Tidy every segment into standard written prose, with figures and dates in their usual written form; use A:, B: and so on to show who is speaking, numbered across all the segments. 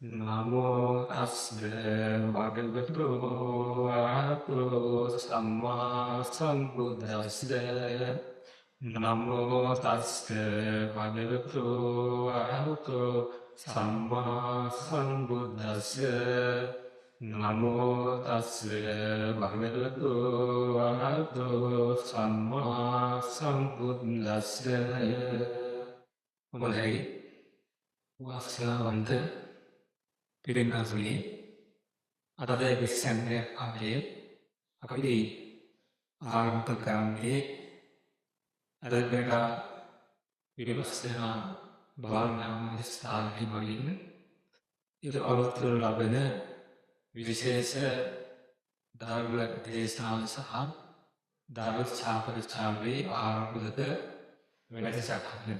A: නමෝ තස්ස භගවතු වරහතෝ සම්මා සම්බුද්දස්ස. නමෝ තස්ස භගවතු වරහතෝ සම්මා සම්බුද්දස්ස. නමෝ තස්ස භගවතු වරහතෝ සම්මා සම්බුද්දස්ස. හොඳයි, වාසනාවන්ත පිරිනසුනි, අද විශ්සන්නේ ආවේ අපි ආරම්භ කරන්නේ අද වෙන විපස්සනා භාවනා ස්ථානයේ මගින් ඊට අමතරව ලබන විශේෂ ධර්ම දේශනාව සහ ධර්ම සාකච්ඡාවේ ආරම්භක වැඩසටහන.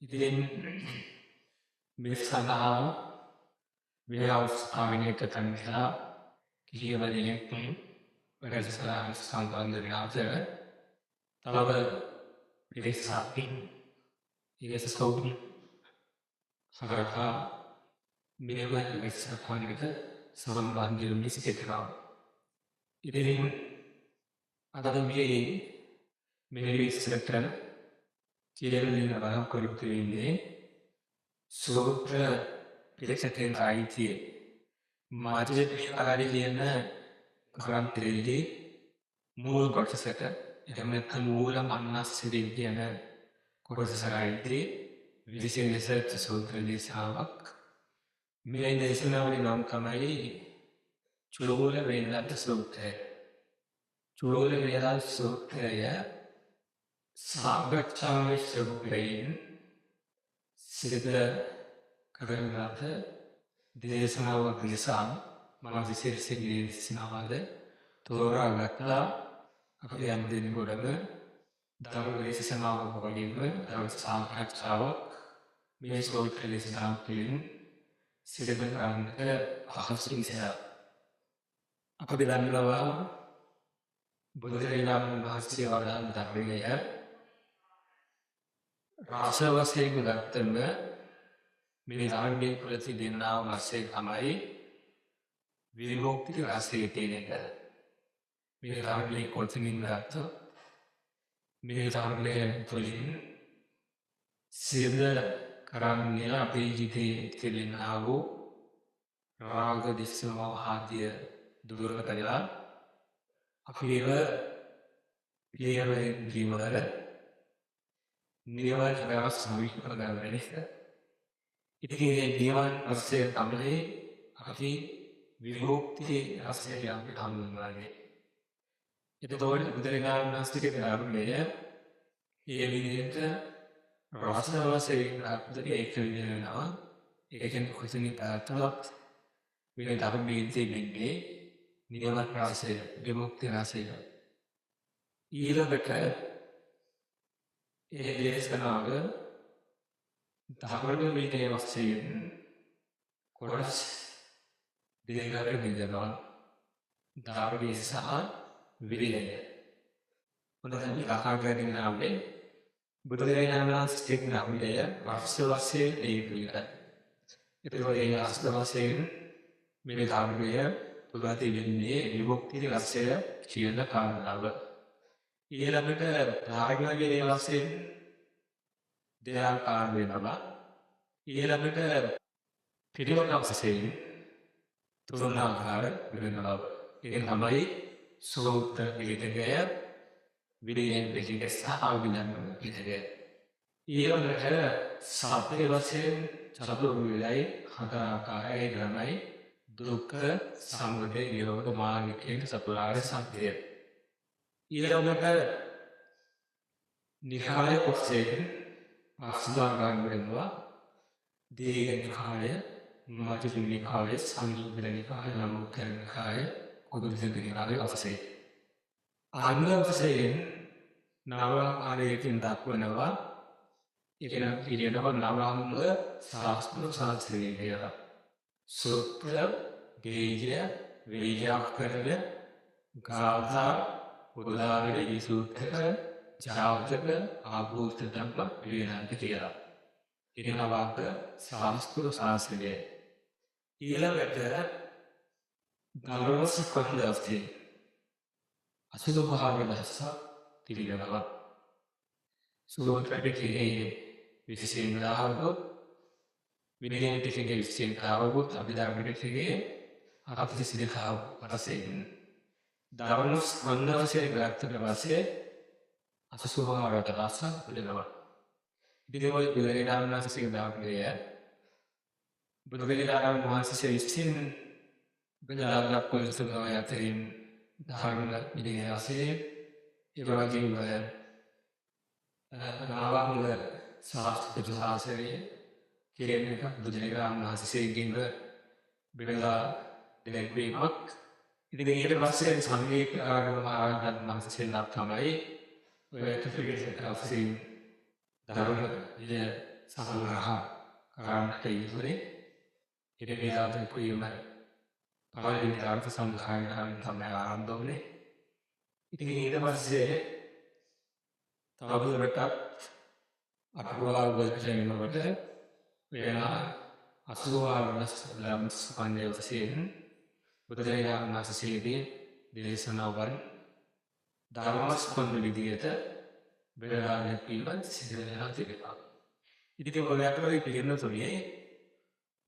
A: ඉතින් මේ සඳහා මේ අවස්ථාවේ තැන්ලා කිහිප දෙනෙක් වැඩසටහන සම්බන්ධ වෙන අතර තව පිරිසක් ඉවසසොවුන් සකරකා මෙම වැඩසටහනකට සම්බන්ධ වෙමින් සිටිනවා. ඉතින් අද මේ මේ විස්තර කියලා දෙන්න බලාපොරොත්තු වෙන්නේ සූත්‍ර පිටකයෙන් අයිතිය මජ්ක්‍ධිම කියන ග්‍රන්ථයේදී මූල කොටසට, එහෙම නැත්නම් මූල මනස්සිරින් කියන කොටසට අයිති විශේෂ සූත්‍ර දේශනාවක්. මේ දේශනාවේ නම් තමයි චූල වේලන්ත සූත්‍රය. චූල වේලන්ත සූත්‍රය සාකච්ඡාවේ ස්වරූපයෙන් සිද්ධ කරන ලද දේශනාවක් නිසා මම විශේෂ දේශනාවද තෝරාගත්තා. අපි යම් දිනකටම ධර්ම දේශනාවක් වගේම ධර්ම සාකච්ඡාවක් මේ සූත්‍ර දේශනාව තුළින් සිද්ධ කරන්නට පහසු නිසා. අපි දන්නවා බුදුරජාණන් වහන්සේ වදාළ ධර්මය රස වශයෙන් ගත්තම මේ ධර්මයේ ප්‍රතිදින්නා රසය තමයි විමුක්ති රසය කියන එක. මේ ධර්මයේ කොතනින් ගත්තොත් මේ ධර්මයේ තුළින් සිද්ධ කරන්නේ අපේ ජීවිතයේ තිබෙනා වූ රාග ද්වේෂ මෝහ ආදිය දුරු කරලා අපිව පියවරෙන් ජීවවල නිවන් රස සමීප කරගන්න එක. ඉතින් මේ නිවන් රසය තමයි අපි විමුක්ති රසය අපි හඳුන්වන්නේ. එතකොට බුදුරජාණන් වහන්සේගේ ධර්මය ඒ විදිහට රස වශයෙන් අපිට ඒක වෙනවා. ඒ කියන්නේ කොතනින් ගත්තොත් මේ ධර්මයේ තිබෙන්නේ නිවන් රසය, විමුක්ති රසය. ඊළඟට ඒ දේශනාව ධර්ම විනය වශයෙන් කොටස් දෙකකට බෙදෙනවා. ධර්මයේ සහ විනය. හොඳ දැන් කතා කරගෙන ආවේ බුදුරජාණන් වහන්සේගේ ධර්මය රස වශයෙන් ඒ විදිහට. ඒතකොට ඒ රස වශයෙන් මේ ධර්මය තුළ තිබෙන්නේ විමුක්ති රසය කියන කාරණාව. ඊළඟට ධර්ම විනය වශයෙන් දෙආකාර වෙනවා. ඊළඟට පිළිවෙල වශයෙන් තුන් ආකාර වෙනවා. ඒ තමයි සූත්‍ර පිටකය, විනය පිටකය සහ අභිධර්ම පිටකය. ඊළඟට සත්‍ය වශයෙන් චතුර්විධයි හතර ආකාරයි තමයි දුක්ඛ සමුදය නිරෝධ මාර්ග කියන චතුරාර්ය සත්‍යය. ඊළඟට නිකාය කොටසෙන් පස් ආකාර වෙනවා. දීඝ නිකාය, මජ්ක්‍ධිම නිකාය, සංයුත්ත නිකාය, ලංගුත්තර නිකාය, කුදුසක නිකාය වශයෙන්. අංග වශයෙන් නව ආකාරයකින් දක්වනවා. ඒක නම් පිළිවෙලව නවංග ශාස්ත්‍ර ශාස්ත්‍රය කියලා. සූත්‍ර, ගේය, වේයාකරණ, ගාථා, උදාවලි සූත්‍ර, ජාතක, ආභූත ධම්ම වේදාන්ත කියලා. ඉතින් නවංග ශාස්ත්‍ර ශාස්ත්‍රය. ඊළඟට ධර්ම ස්කන්ධ වශයෙන් 85 දහසක් තිබෙනවා. සූත්‍ර පිටකයේ 21000ක්, විනය පිටකයේ 21000ක්, අභිධර්ම පිටකයේ 42000ක් වශයෙන් ධර්ම ස්කන්ධ වශයෙන් ගත්තට පස්සේ 84 දහසක් තිබෙනවා. ඉතින් ඔය බුදුරජාණන් වහන්සේගේ ධර්මය බුදුරජාණන් වහන්සේ විසින් බෙදා දක්වන ස්වභාවය අතරින් ධර්ම විනය වශයෙන්, ඒ වගේම නාවාංග ශාස්ත්‍ර ශාස්ත්‍රයේ කියන එක බුදුරජාණන් වහන්සේගෙන් බෙදා දැක්වීමක්. ඉතින් ඊට පස්සේ සංඝීක ආගම මහරහතන් වහන්සේලා තමයි ඔය ත්‍රිපිටක වශයෙන් ධර්ම විනය සංග්‍රහ කරන්නට යෙදුනේ. ඊට පස්සේ පුයම පළවෙනි අර්ථ සංග්‍රහයෙන් තමයි ආරම්භ වුණේ. ඉතින් ඊට පස්සේ තවදුරටත් අටුවා වලට එනකොට වෙන 84 ධර්ම ස්කන්ධය වශයෙන් බුදුරජාණන් වහන්සේගේ දේශනාවන් ධර්ම ස්කන්ධ විදියට බෙදා දැක්වීම සිදු වෙලා තිබෙනවා. ඉතින් ඔය අතරේ පිළිගන්න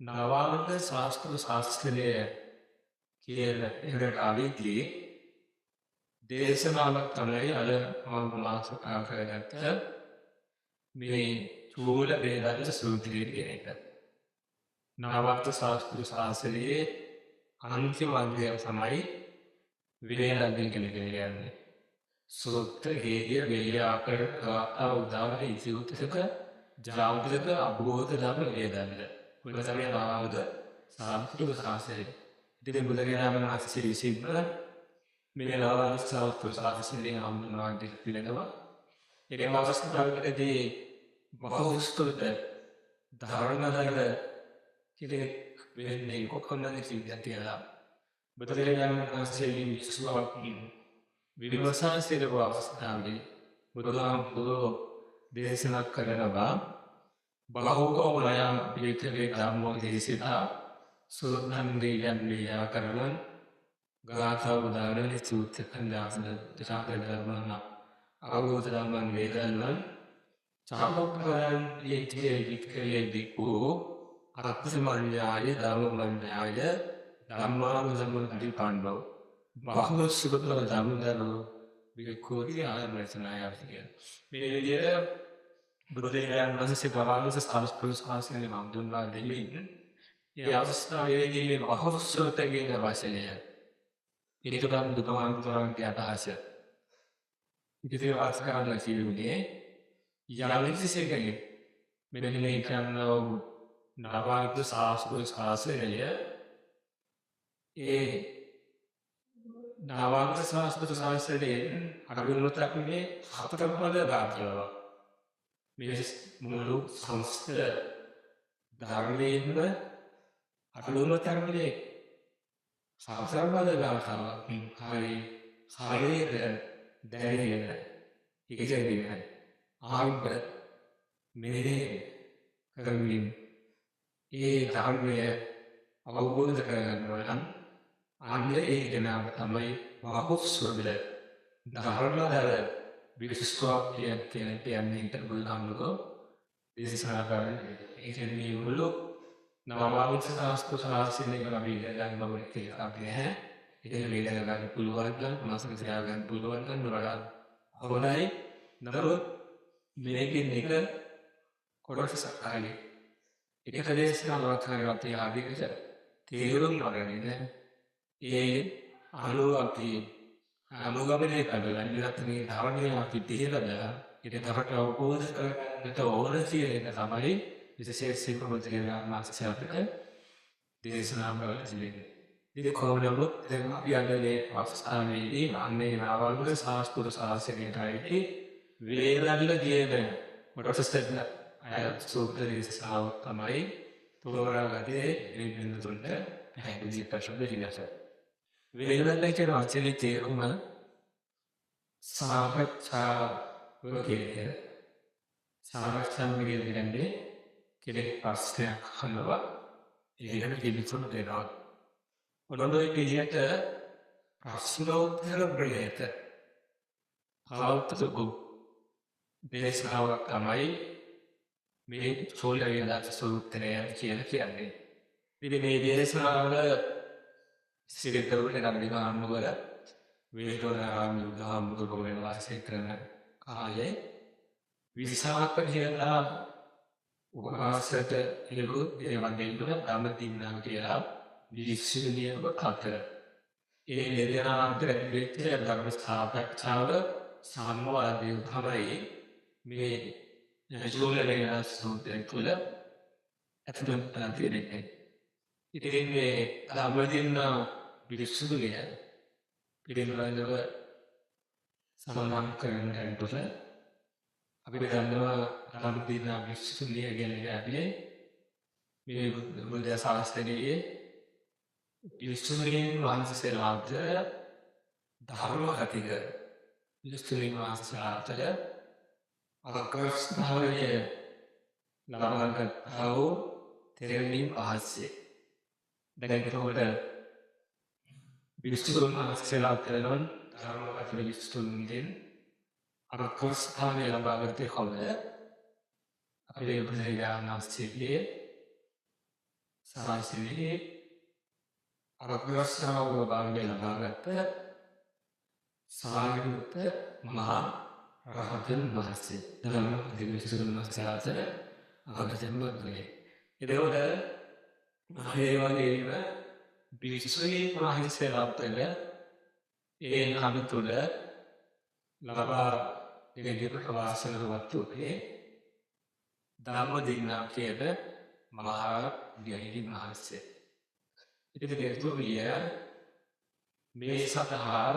A: නවාංග ශාස්ත්‍ර ශාස්ත්‍රය කියන එකට ආවේදී දේශනාවක් තමයි අර මම මාතෘකා කරගත්ත මේ චූල වේදල්ල සූත්‍රය කියන එක. නවාංග ශාස්ත්‍ර ශාස්ත්‍රයේ අන්තිම අධ්‍යය තමයි වේදල්ල කියලා කියන්නේ. සූත්‍ර හේය වේයාකර ගාථා උදාන ඉතිඋත්තක ජාතක අබෝධ ධර්ම වේදල්ල. ඔය තමයි නවාංග ශාස්ත්‍ර ශාස්ත්‍රය. ඉතින් බුදුරජාණන් වහන්සේ විසින්ම මේ නවාංග ශාස්ත්‍ර ශාස්ත්‍රයෙන් හඳුන්වා දෙනවා. ඒ අවස්ථාවකදී බහුස්තුත ධර්මදල කෙනෙක් වෙන්නේ කොහොමද කියලා බුදුරජාණන් වහන්සේ විශ්වාස විමසා සිටපු අවස්ථාවේ බුදුහාමුදුරුවෝ දේශනා කරනවා බහුකෝ මයා විචේ ධම්මෝ දේශිතා සුද්ධං දේයන් ව්‍යාකරණං ගාථා උදාරණ සූත්‍ර කන්දාසන ජාතක ධර්මං අවබෝධ ධර්මං වේදල්ලං චාපකරං යේතේ වික්ඛේ වික්ඛු අත්ථමඤ්ඤාය ධම්මඤ්ඤාය ධම්මානුධම්ම පරිපන්නෝ බහුසුකතර ධම්මදනෝ වික්ඛෝති ආයතනය කියන මේ විදිහට බුදුරජාණන් වහන්සේ පරාමස සංස්කෘත ශාසනය හඳුන්වා දෙමින් ඒ අවස්ථාවේදී මේ බහුසුත කියන වචනය ඊටනම් දුකමාන්තරන්ගේ අදහස ඉතින් වාස කරන්න සිදුුනේ යම් කිසි කෙනෙක් මෙන්න මේ කියන නවාංග ශාස්ත්‍ර ශාසනය ඒ නවාංග ශාස්ත්‍ර ශාසනයෙන් අනුගමනයක් මේ හතර පද ගාථාවක් මේ මුළු සංස්කෘත ධර්මයෙන්ම අනුගමනයක් මේ සතර පද ගාථාවක් හරි හරියට දැනගෙන ඉගෙනගෙන ආරම්භ මෙහෙ කරමින් ඒ ධර්මය අවබෝධ කරගන්නවා නම් අන්න ඒ කෙනාම තමයි බහුශ්‍රවිල ධර්මදල විශ්වාස කියන කියන්නේ බුදුහාමුදුරුවෝ දේශනා කරන්නේ. ඒ කියන්නේ මුළු නවාංග ශාස්ත්‍ර ශාසනය ගැන අපි ඉගෙන ගන්න ඕනේ කියලා අපි නැහැ. ඒක ඉගෙන ගන්න පුළුවන් නම් මනසක තියාගන්න පුළුවන් නම් වඩා හොඳයි. නමුත් මේකෙන් එක කොටසක් හරි එක දේශනාවක් හරි අපි ආදිකට තේරුම් අරගෙන ඒ අනුව අපි අනුගමනය කරලා නැත්නම් මේ ධර්මය අපි තේරලා ඊට අපට අවබෝධ කරගන්නට ඕන කියන එක තමයි විශේෂයෙන්ම බුදුරජාණන් වහන්සේ අපිට දේශනා කරලා තිබෙන්නේ. ඉතින් කොහොම නමුත් දැන් අපි අද මේ අවස්ථාවේදී අන්නේ නවාංග ශාස්ත්‍ර ශාසනයටයි වේදල්ල කියන කොටසට අය සූත්‍ර දේශනාව තමයි තෝරාගත්තේ මේ බින්දුතුන්ට පැහැදිලි ප්‍රශ්න දෙන්නට. වේදල්ල කියන වචනේ තේරුම සාකච්ඡාව කියන සාකච්ඡාව කියන්නේ කෙනෙක් ප්‍රශ්නයක් අහනවා. ඒකට පිළිතුරු දෙනවා. ඔන්න ඔය විදිහට ප්‍රශ්නෝත්තර ප්‍රේත පවත්වපු දේශනාවක් තමයි මේ චූලවේලස්ස සූත්‍රය කියලා කියන්නේ. ඉතින් මේ දේශනාව සිද්ධ වුණේ රන්දිමානුවර වේදෝනාරාම බුදුහාමුදුරුවෝ වාසය කරන කාලේ විසාක කියලා උපවාසයට එළඹු ඒ වගේම ධම්මදින්නා කියලා විශ්වනීයව අතර ඒ දෙදෙනා අතර වෙච්ච ධර්ම සාකච්ඡාව සම්වාදය තමයි මේ චූලවේලස්ස සූත්‍රය තුළ ඇතුළත් කරලා තියෙන්නේ. ඉතින් මේ ධම්මදින්නා විශ්වනීය පිළිබඳව සඳහන් කරන යනකොට අපි දන්නවා ධම්මදින්නා විශ්වනීය ගැන කියන්නේ මේ බුද්ධ ශාස්ත්‍රයේ විශ්වනීයන් වහන්සේලාට ධර්ම කතික විශ්වනීයන් වහන්සේලාට අග්‍රස්ථානය ලබාගත්තා වූ තෙරණින් වහන්සේ. දැන් එතකොට විශ්වනීයන් වහන්සේලා කරන ධර්ම කතික විශ්වනීයන් අග්‍රස්ථානය ලබාගත්තේ කොහොමද? අපේ බුදුරජාණන් වහන්සේගේ ශාසනයේ අග්‍රස්ථානව භාගය ලබාගත්ත සාරිපුත්ත මහා රහතන් වහන්සේ. ධර්ම කතික විශ්වනීයන් වහන්සේලාට අග්‍රස්ථානය වගේ. එතකොට ඒ වගේම විශ්වනීයන් වහන්සේලා අතර ඒ නම තුළ ලබා දෙවියන් වාසනාවත් වූ ධම්මදින්නා කියන මහා ගැහිණි වහන්සේ. ඉතින් එතුමිය මේ සඳහා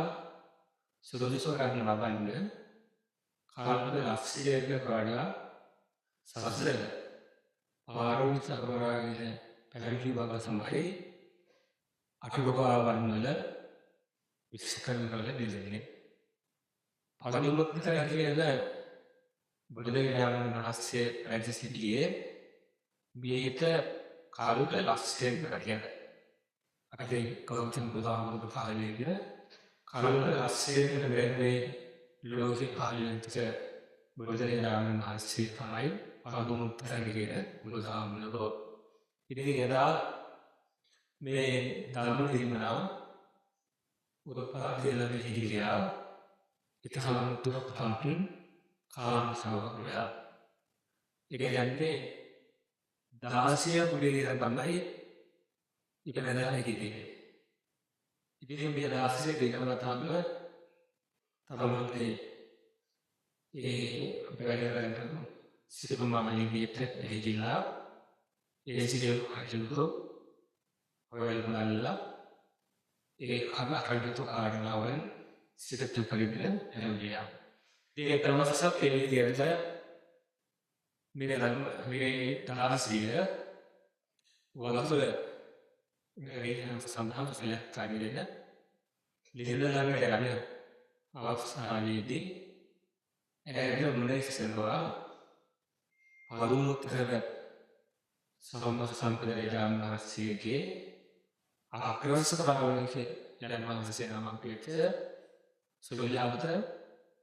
A: සුදුසු කරන ලබන්න කල්ප ලක්ෂයක වඩා සසර පාරමිත කරගෙන පැවිදි බව තමයි අටුවාවන් වල විස්තර කරලා දෙන්නේ. පළමුව කියලා බුදුරජාණන් වහන්සේ වැඩ සිටියේ මේක කල්ප ලක්ෂයක ගැන. අපේ ගෞතම බුදුහාමුදුරු කාලයේදී කල්ප ලක්ෂයකට වැඩි ලෝකෙ පහළ වෙච්ච බුදුරජාණන් වහන්සේ තමයි පළමුව කියන බුදුහාමුදුරුවෝ. ඉතින් එදා මේ ධර්ම දිනනා උපපාදේ ලැබී හිටියා. ඉතහම් තුරක් තම්පින් කාම සවග්‍රහ. ඒ කියන්නේ 16 කුඩේ තමයි ඉපදලා හිටියේ. ඉතින් මේ 16 දෙකම තමයි තමන්ගේ ඒ වැඩ කරන සිතුමමලින් හිටියා. ඒ සියලු කටයුතු හොයලා බලලා ඒ කටයුතු කාරණාවන් සිත තුපරිදින හැරියා. ඉතින් ඒ ක්‍රමසත් ඒ විදිහට මේ ධර්ම මේ 16 වලසල මේ සඳහන් සැලැස්කාරී ලිහිඳ ළඟට යන අවස්ථාවේදී ඇයට මුණැසෙනවා පදුමුත්තර සම්මා සම්බුදුරජාණන් වහන්සේගේ අග්‍රස්ථ භාවයේ යන වහන්සේ නමක් වෙච්ච සුගලයාවත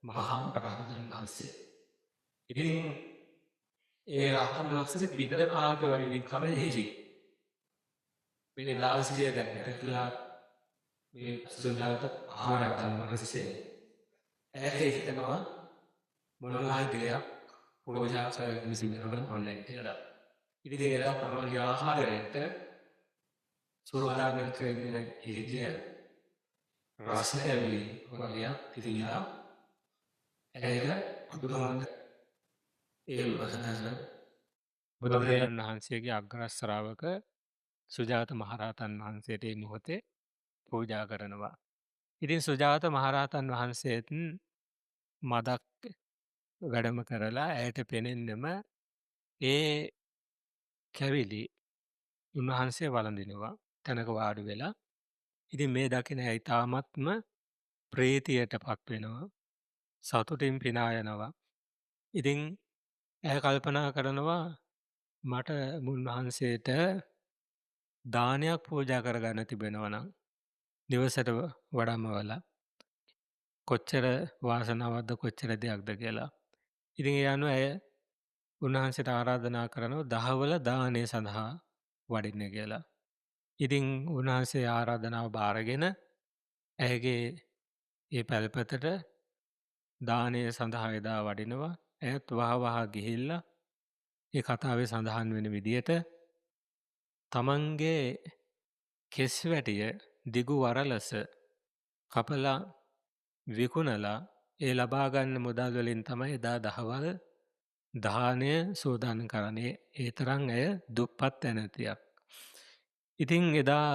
A: මහා රහතන් වහන්සේ. ඉතින් ඒ රහතන් වහන්සේ පිටර පාක වගේ තමයි හිටියේ. මේ ලාසිය දැන් හිටලා මේ සුගලයාවත මහා රහතන් වහන්සේ ඇයට හිතෙනවා මොනවා හරි දෙයක් පූජා කරගෙන සිදු කරන ඕනේ කියලා. ඉතින් ඒලා තමයි ආහාරයට සුරාගෙන කරගෙන හිටියේ රසයවි වගේ තිතියා ඒක බුදුහාමුදුරුවෝ ඒ වසනස
B: බුදුරජාණන් වහන්සේගේ අග්‍ර ශ්‍රාවක සුජාත මහරහතන් වහන්සේට මේ මොහොතේ පූජා කරනවා. ඉතින් සුජාත මහරහතන් වහන්සේත් මදක් වැඩම කරලා ඇයට පෙනෙන්නම ඒ කැවිලි උන්වහන්සේ වළඳිනවා තැනක වාඩි වෙලා. ඉතින් මේ දකින ඇය ඉතාමත්ම ප්‍රීතියටපත් වෙනවා. සතුටින් පිනා යනවා. ඉතින් ඇය කල්පනා කරනවා මට මුන්වහන්සේට දානයක් පූජා කරගන්න තිබෙනවා නම් නිවසට වඩම්මවලා කොච්චර වාසනාවක්ද කොච්චර දෙයක්ද කියලා. ඉතින් ඒ අනුව ඇය උන්වහන්සේට ආරාධනා කරනවා දහවල දානය සඳහා වඩින්න කියලා. ඉතින් උන්වහන්සේ ආරාධනාව බාරගෙන ඇයගේ ඒ පැල්පතට දානය සඳහා එදා වඩිනවා. ඇයත් වහ වහ ගිහිල්ලා ඒ කතාවේ සඳහන් වෙන විදියට තමන්ගේ කෙස් වැටිය දිගු වරලස කපලා විකුණලා ඒ ලබා ගන්න මුදල් වලින් තමයි එදා දහවල් දානය සූදානම් කරන්නේ. ඒ තරම් ඇය දුප්පත් තැනැත්තියක්. ඉතින් එදා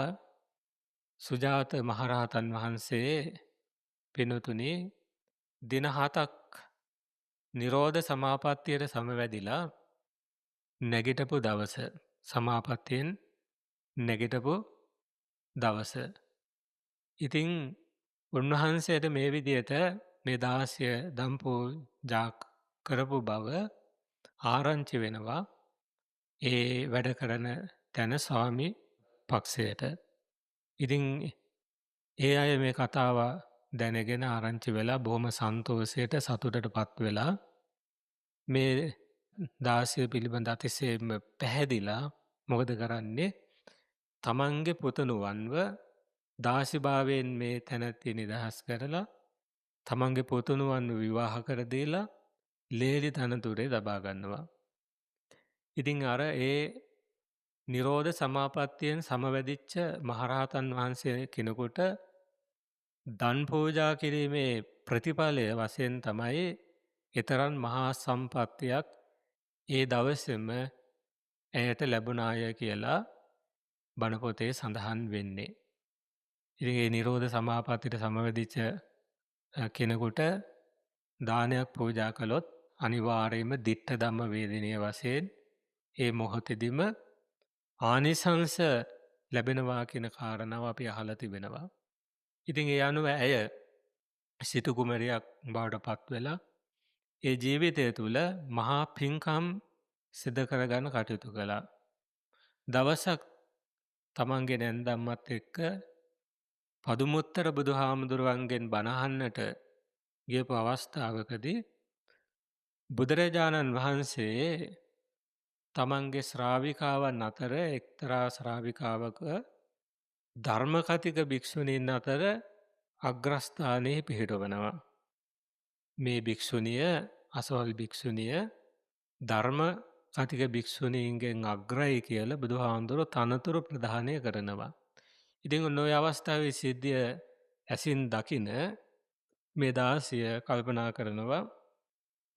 B: සුජාත මහරහතන් වහන්සේ පින්වතුනි දින 7ක් නිරෝධ සමාපත්තියට සමවැදිලා නැගිටපු දවස, සමාපත්තියෙන් නැගිටපු දවස. ඉතින් උන්වහන්සේට මේ විදියට මේ දාස්‍ය දම් පූජා කරපු බව ආරංචි වෙනවා ඒ වැඩ කරන තැන ස්වාමි පක්ෂයට. ඉතින් ඒ අය මේ කතාව දැනගෙන ආරංචි වෙලා බොහොම සන්තෝෂයට සතුටට පත් වෙලා මේ දාස්‍ය පිළිබඳ අතිශයින්ම පැහැදිලා මොකද කරන්නේ, තමන්ගේ පුතණුවන්ව දාසිභාවයෙන් මේ තැනැත්තිය නිදහස් කරලා තමන්ගේ පුතණුවන්ව විවාහ කර දීලා ලේලි තනතුරේ ලබා ගන්නවා. ඉතින් අර ඒ නිරෝධ සමාපත්තියෙන් සමවැදිච්ච මහරහතන් වහන්සේ කෙනෙකුට දන් පූජා කිරීමේ ප්‍රතිඵලය වශයෙන් තමයි එතරම් මහා සම්පත්තියක් ඒ දවසේම ඇයට ලැබුණාය කියලා බණ පොතේ සඳහන් වෙන්නේ. ඉතින් ඒ නිරෝධ සමාපත්තියට සමවැදිච්ච කෙනෙකුට දානයක් පූජා කළොත් අනිවාර්යයෙන්ම දිට්ඨ ධම්ම වේදිනිය වශයෙන් ඒ මොහොතේදීම ආනිසංස ලැබෙනවා කියන කාරණාව අපි අහලා තිබෙනවා. ඉතින් ඒ අනුව ඇය සිටු කුමරියක් බවට පත් වෙලා ඒ ජීවිතය තුළ මහා පින්කම් සිදු කරගන්න කටයුතු කළා. දවසක් තමන්ගේ නැන්දම්මත් එක්ක පදුමුත්තර බුදුහාමුදුරුවන්ගෙන් බණ අහන්නට ගියපු අවස්ථාවකදී බුදුරජාණන් වහන්සේ තමන්ගේ ශ්‍රාවිකාවන් අතර එක්තරා ශ්‍රාවිකාවක ධර්ම කතික භික්ෂුණීන් අතර අග්‍රස්ථානයේ පිහිටවනවා. මේ භික්ෂුණිය, අසවල් භික්ෂුණිය ධර්ම කතික භික්ෂුණීන්ගෙන් අග්‍රයි කියලා බුදුහාමුදුරුවෝ තනතුරු ප්‍රදානය කරනවා. ඉතින් ඔන්න ඔය අවස්ථාවේ සිද්ධිය ඇසින් දකින මේ දාසිය කල්පනා කරනවා,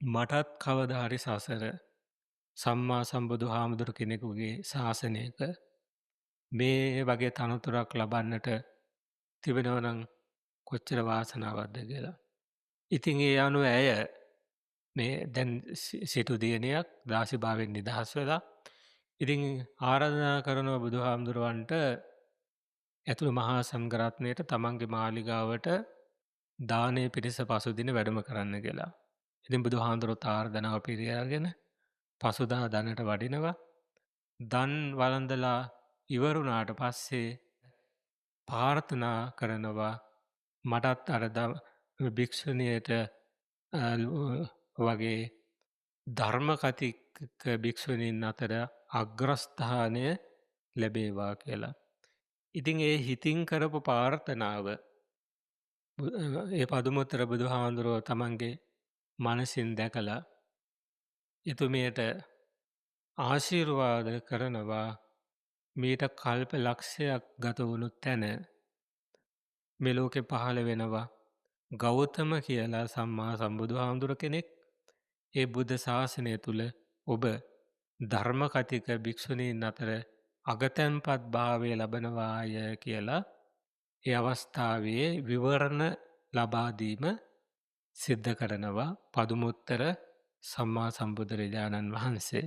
B: මටත් කවදා හරි සසර සම්මා සම්බුදුහාමුදුරු කෙනෙකුගේ ශාසනයක මේ වගේ තනතුරක් ලබන්නට තිබෙනවා නම් කොච්චර වාසනාවක්ද කියලා. ඉතින් ඒ අනුව ඇය මේ දැන් සිටු දියණියක් දාසිභාවයෙන් නිදහස් වෙලා ඉතින් ආරාධනා කරනවා බුදුහාමුදුරුවන්ට ඇතුළු මහා සංඝරත්නයට තමන්ගේ මාලිගාවට දානය පිණිස පසුදින වැඩම කරන්න කියලා. ඉතින් බුදුහාමුදුරුවෝ ආරාධනාව පිළිඅරගෙන පසුදා දනට වඩිනවා. දන් වළඳලා ඉවරුණාට පස්සේ ප්‍රාර්ථනා කරනවා, මටත් අර භික්ෂුණියට වගේ ධර්ම කතික භික්ෂුණීන් අතර අග්‍රස්ථානය ලැබේවා කියලා. ඉතින් ඒ හිතින් කරපු ප්‍රාර්ථනාව ඒ පදුමුත්තර බුදුහාමුදුරුවෝ තමන්ගේ මනසින් දැකලා එතුමියට ආශිර්වාද කරනවා, මීට කල්ප ලක්ෂයක් ගත වුණු තැන මේ ලෝකෙ පහළ වෙනවා ගෞතම කියලා සම්මා සම්බුදුහාමුදුර කෙනෙක්. ඒ බුද්ධ ශාසනය තුල ඔබ ධර්ම කතික භික්ෂුණීන් අතර අගතැන්පත් භාවය ලබනවාය කියලා ඒ අවස්ථාවේ විවරණ ලබා දීම සිද්ධ කරනවා පදුමුත්තර සම්මා සම්බුදුරජාණන් වහන්සේ.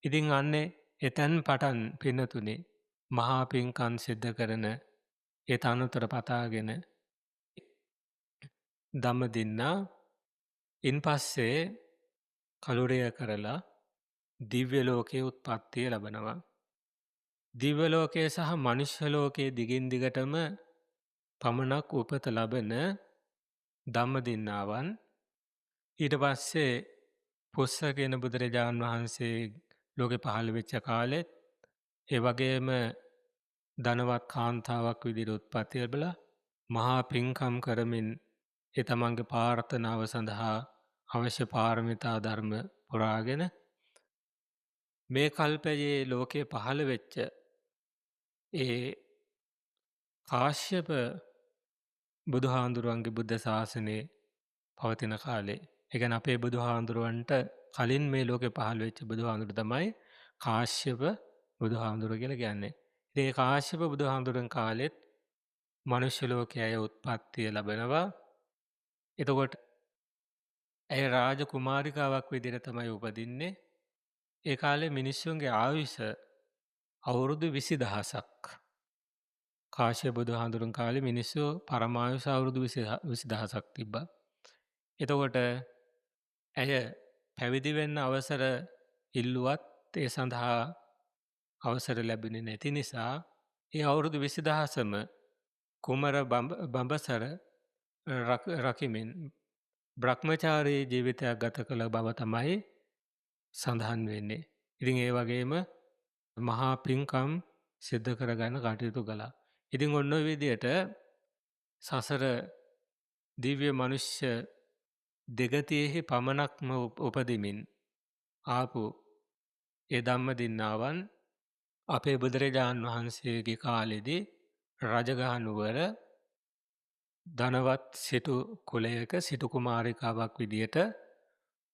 B: ඉතින් අන්නේ එතැන් පටන් පින්නතුනේ මහා පින්කම් සිද්ධ කරන ඒ තනතුර පතාගෙන දඹදින්නා ඉන්පස්සේ කලුරිය කරලා දිව්‍ය ලෝකයේ උත්පත්තිය ලබනවා. දිව්‍ය ලෝකයේ සහ මනුෂ්‍ය ලෝකයේ දිගින් දිගටම පමණක් උපත ලබන ධම්මදින්නාවන් ඊට පස්සේ පුස්ස කියන බුදුරජාණන් වහන්සේ ලෝකෙ පහළ වෙච්ච කාලෙත් ඒ වගේම ධනවත් කාන්තාවක් විදිහට උත්පත්ති ලැබලා මහා පින්කම් කරමින් ඒ තමන්ගේ ප්‍රාර්ථනාව සඳහා අවශ්‍ය පාරමිතා ධර්ම පුරාගෙන මේ කල්පයේ ලෝකේ පහළ වෙච්ච ඒ කාශ්‍යප බුදුහාඳුරුවන්ගේ බුද්ධ ශාසනයේ පවතින කාලේ, ඒ කියන්නේ අපේ බුදුහාඳුරුවන්ට කලින් මේ ලෝකේ පහළ වෙච්ච බුදුහාඳුරු තමයි කාශ්‍යප බුදුහාඳුරුව කියලා කියන්නේ. ඉතින් ඒ කාශ්‍යප බුදුහාඳුරන් කාලෙත් මනුෂ්‍ය ලෝකයේ අය උත්පත්තිය ලැබෙනවා. එතකොට ඇය රාජ කුමාරිකාවක් විදිහට තමයි උපදින්නේ. ඒ කාලේ මිනිස්සුන්ගේ ආයුෂ අවුරුදු 20,000ක්. කාශ්‍යප බුදුහාඳුරන් කාලේ මිනිස්සු පරමායුෂ අවුරුදු 20,000ක් තිබ්බා. එතකොට ඇය පැවිදි වෙන්න අවසර ඉල්ලුවත් ඒ සඳහා අවසර ලැබුණේ නැති නිසා ඒ අවුරුදු 20,000ම කුමර බඹසර රකිමින් බ්‍රහ්මචාරී ජීවිතයක් ගත කළ බව තමයි සඳහන් වෙන්නේ. ඉතින් ඒ වගේම මහා පින්කම් සිද්ධ කරගන්න කටයුතු කළා. ඉතින් ඔන්න ඔය විදියට සසර දිව්‍ය මනුෂ්‍ය දෙගතියෙහි පමණක්ම උපදිමින් ආපු ඒ ධම්මදින්නාවන් අපේ බුදුරජාන් වහන්සේගේ කාලෙදී රජගහ නුවර ධනවත් සිටු කුලයක සිටු කුමාරිකාවක් විදියට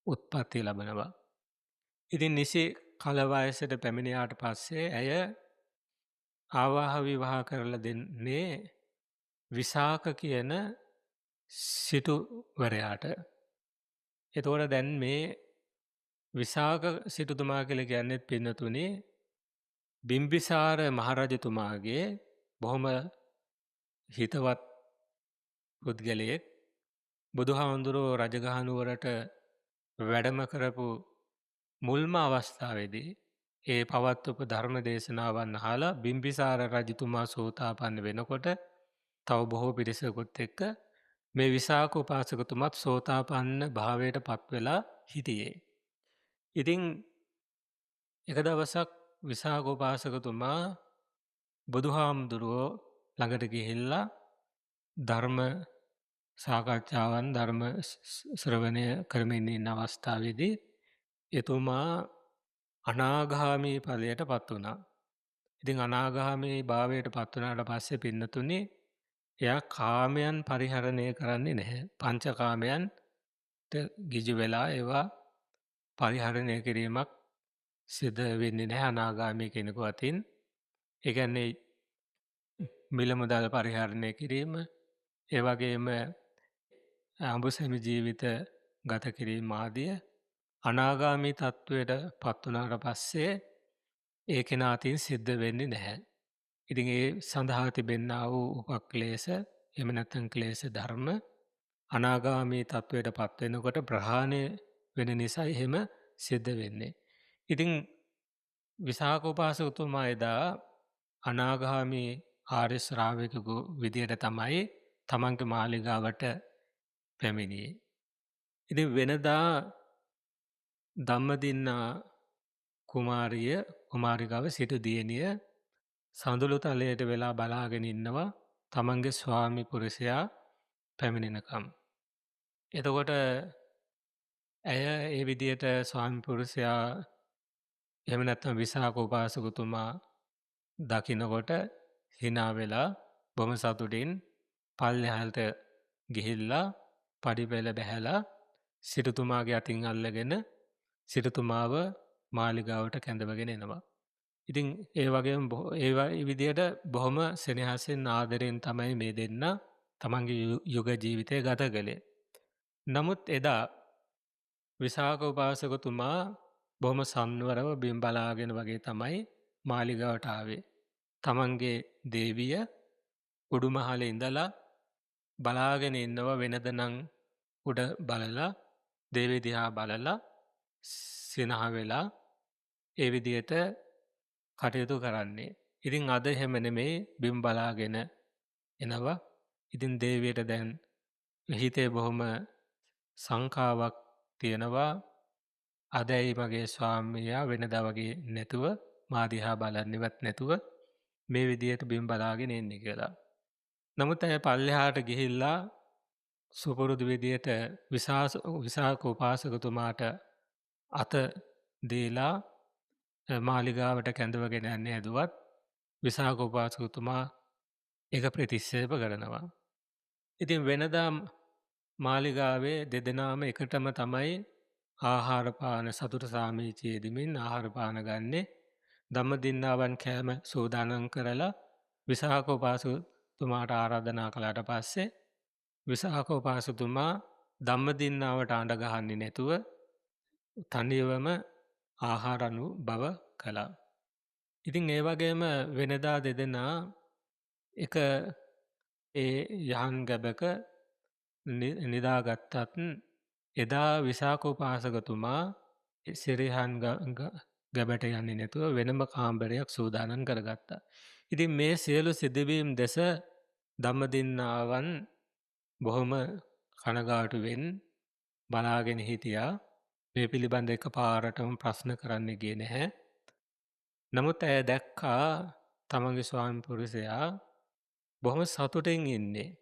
B: උත්පත්ති ලබනවා. ඉතින් නිසි කල වයසට පැමිණියාට පස්සේ ඇය ආවාහ විවාහ කරලා දෙන්නේ විසාක කියන සිටුවරයාට. එතකොට දැන් මේ විසාක සිටුතුමා කියලා කියන්නේ පින්නතුනේ බිම්බිසාර මහරජතුමාගේ බොහොම හිතවත් පුද්ගලයෙක්. බුදුහාමුදුරුවෝ රජගහ නුවරට වැඩම කරපු මුල්ම අවස්ථාවේදී ඒ පවත්වපු ධර්ම දේශනාවන් අහලා බිම්බිසාර රජතුමා සෝතාපන්න වෙනකොට තව බොහෝ පිරිසකුත් එක්ක මේ විසාක උපාසකතුමත් සෝතාපන්න භාවයට පත් වෙලා හිටියේ. ඉතින් එක දවසක් විසාක උපාසකතුමා බුදුහාමුදුරුවෝ ළඟට ගිහිල්ලා ධර්ම සාකච්ඡාවන් ධර්ම ශ්‍රවණය කරමින් ඉන්න අවස්ථාවේදී එතුමා අනාගාමී ඵලයට පත් වුණා. ඉතින් අනාගාමී භාවයට පත් වුණාට පස්සේ පින්නතුනේ එයා කාමයන් පරිහරණය කරන්නේ නැහැ. පංචකාමයන්ට ගිජු වෙලා ඒවා පරිහරණය කිරීමක් සිද්ධ වෙන්නේ නැහැ අනාගාමී කෙනෙකු අතින්. ඒ කියන්නේ මිල මුදල් පරිහරණය කිරීම, ඒ වගේම අඹුසැමි ජීවිත ගත කිරීම ආදිය අනාගාමී තත්ත්වයට පත් වුණාට පස්සේ ඒ කෙනා අතින් සිද්ධ වෙන්නේ නැහැ. ඉතින් ඒ සඳහා තිබෙන්නා වූ උපක්ලේශ, එහෙම නැත්නම් ක්ලේශ ධර්ම අනාගාමී තත්ත්වයට පත් වෙනකොට ප්‍රහාණය වෙන නිසා එහෙම සිද්ධ වෙන්නේ. ඉතින් විසාක උපාසකතුමා එදා අනාගාමී ආර්ය ශ්‍රාවකයෙකු විදියට තමයි තමන්ගේ මාලිගාවට පැමිණියේ. ඉතින් වෙනදා ධම්මදින්නා කුමාරිය කුමාරිකාව සිටු දියණිය සඳලු තලයට වෙලා බලාගෙන ඉන්නවා තමන්ගේ ස්වාමි පුරුෂයා පැමිණෙනකම්. එතකොට ඇය ඒ විදියට ස්වාමි පුරුෂයා එහෙම නැත්නම් විසාක උපාසකතුමා දකින්නකොට හිනා වෙලා බොහොම සතුටින් පල්ලෙහාට ගිහිල්ලා පඩිපෙළ බැහැලා සිටුතුමාගේ අතින් අල්ලගෙන සිටුතුමාව මාලිගාවට කැඳවගෙන එනවා. ඉතින් ඒ වගේම ඒ විදියට බොහොම සෙනෙහසෙන් ආදරෙන් තමයි මේ දෙන්න තමන්ගේ යුග ජීවිතය ගත කළේ. නමුත් එදා විසාක උපාසකතුමා බොහොම සංවරව බිම් බලාගෙන වගේ තමයි මාලිගාවට ආවේ. තමන්ගේ දේවිය උඩුමහලේ ඉඳලා බලාගෙන ඉන්නවා. වෙනද නම් උඩ බලලා දේවිය දිහා බලලා සිනහ වෙලා ඒ විදියට කටයුතු කරන්නේ. ඉතින් අද එහෙම නෙමෙයි, බිම් බලාගෙන එනවා. ඉතින් දේවියට දැන් හිතේ බොහොම සංකාවක් තියෙනවා. අද ඇයි මගේ ස්වාමියා වෙනදා වගේ නැතුව මා දිහා බලන්නේවත් නැතුව මේ විදියට බිම් බලාගෙන එන්නේ කියලා. නමුත් ඇය පල්ලෙහාට ගිහිල්ලා සුපුරුදු විදියට විසාක උපාසකතුමාට අත දීලා මාලිගාවට කැඳවගෙන යන්න හැදුවත් විසාක උපාසකතුමා ඒක ප්‍රතික්ෂේප කරනවා. ඉතින් වෙනදා මාලිගාවේ දෙදෙනාම එකටම තමයි ආහාර පාන සතුට සාමීචියේ යෙදෙමින් ආහාර පාන ගන්නෙ. ධම්මදින්නාවන් කෑම සූදානම් කරලා විසාක උපාසකතුමාට ආරාධනා කළාට පස්සේ විසාක උපාසකතුමා ධම්මදින්නාවට අඬ ගහන්නේ නැතුව තනියම ආහාර අනුභව කළා. ඉතින් ඒ වගේම වෙනදා දෙදෙනා එක ඒ යහන් ගැබක නිදාගත්තත් එදා විසාක උපාසකතුමා සිරිහන් ගැබට යන්නේ නැතුව වෙනම කාමරයක් සූදානම් කරගත්තා. ඉතින් මේ සියලු සිදුවීම් දෙස ධම්මදින්නාවන් බොහොම කනගාටුවෙන් බලාගෙන හිටියා. මේ පිළිබඳ එකපාරටම ප්‍රශ්න කරන්න ගියේ නැහැ. නමුත් ඇය දැක්කා තමන්ගේ ස්වාමි පුරුෂයා බොහොම සතුටින් ඉන්නේ.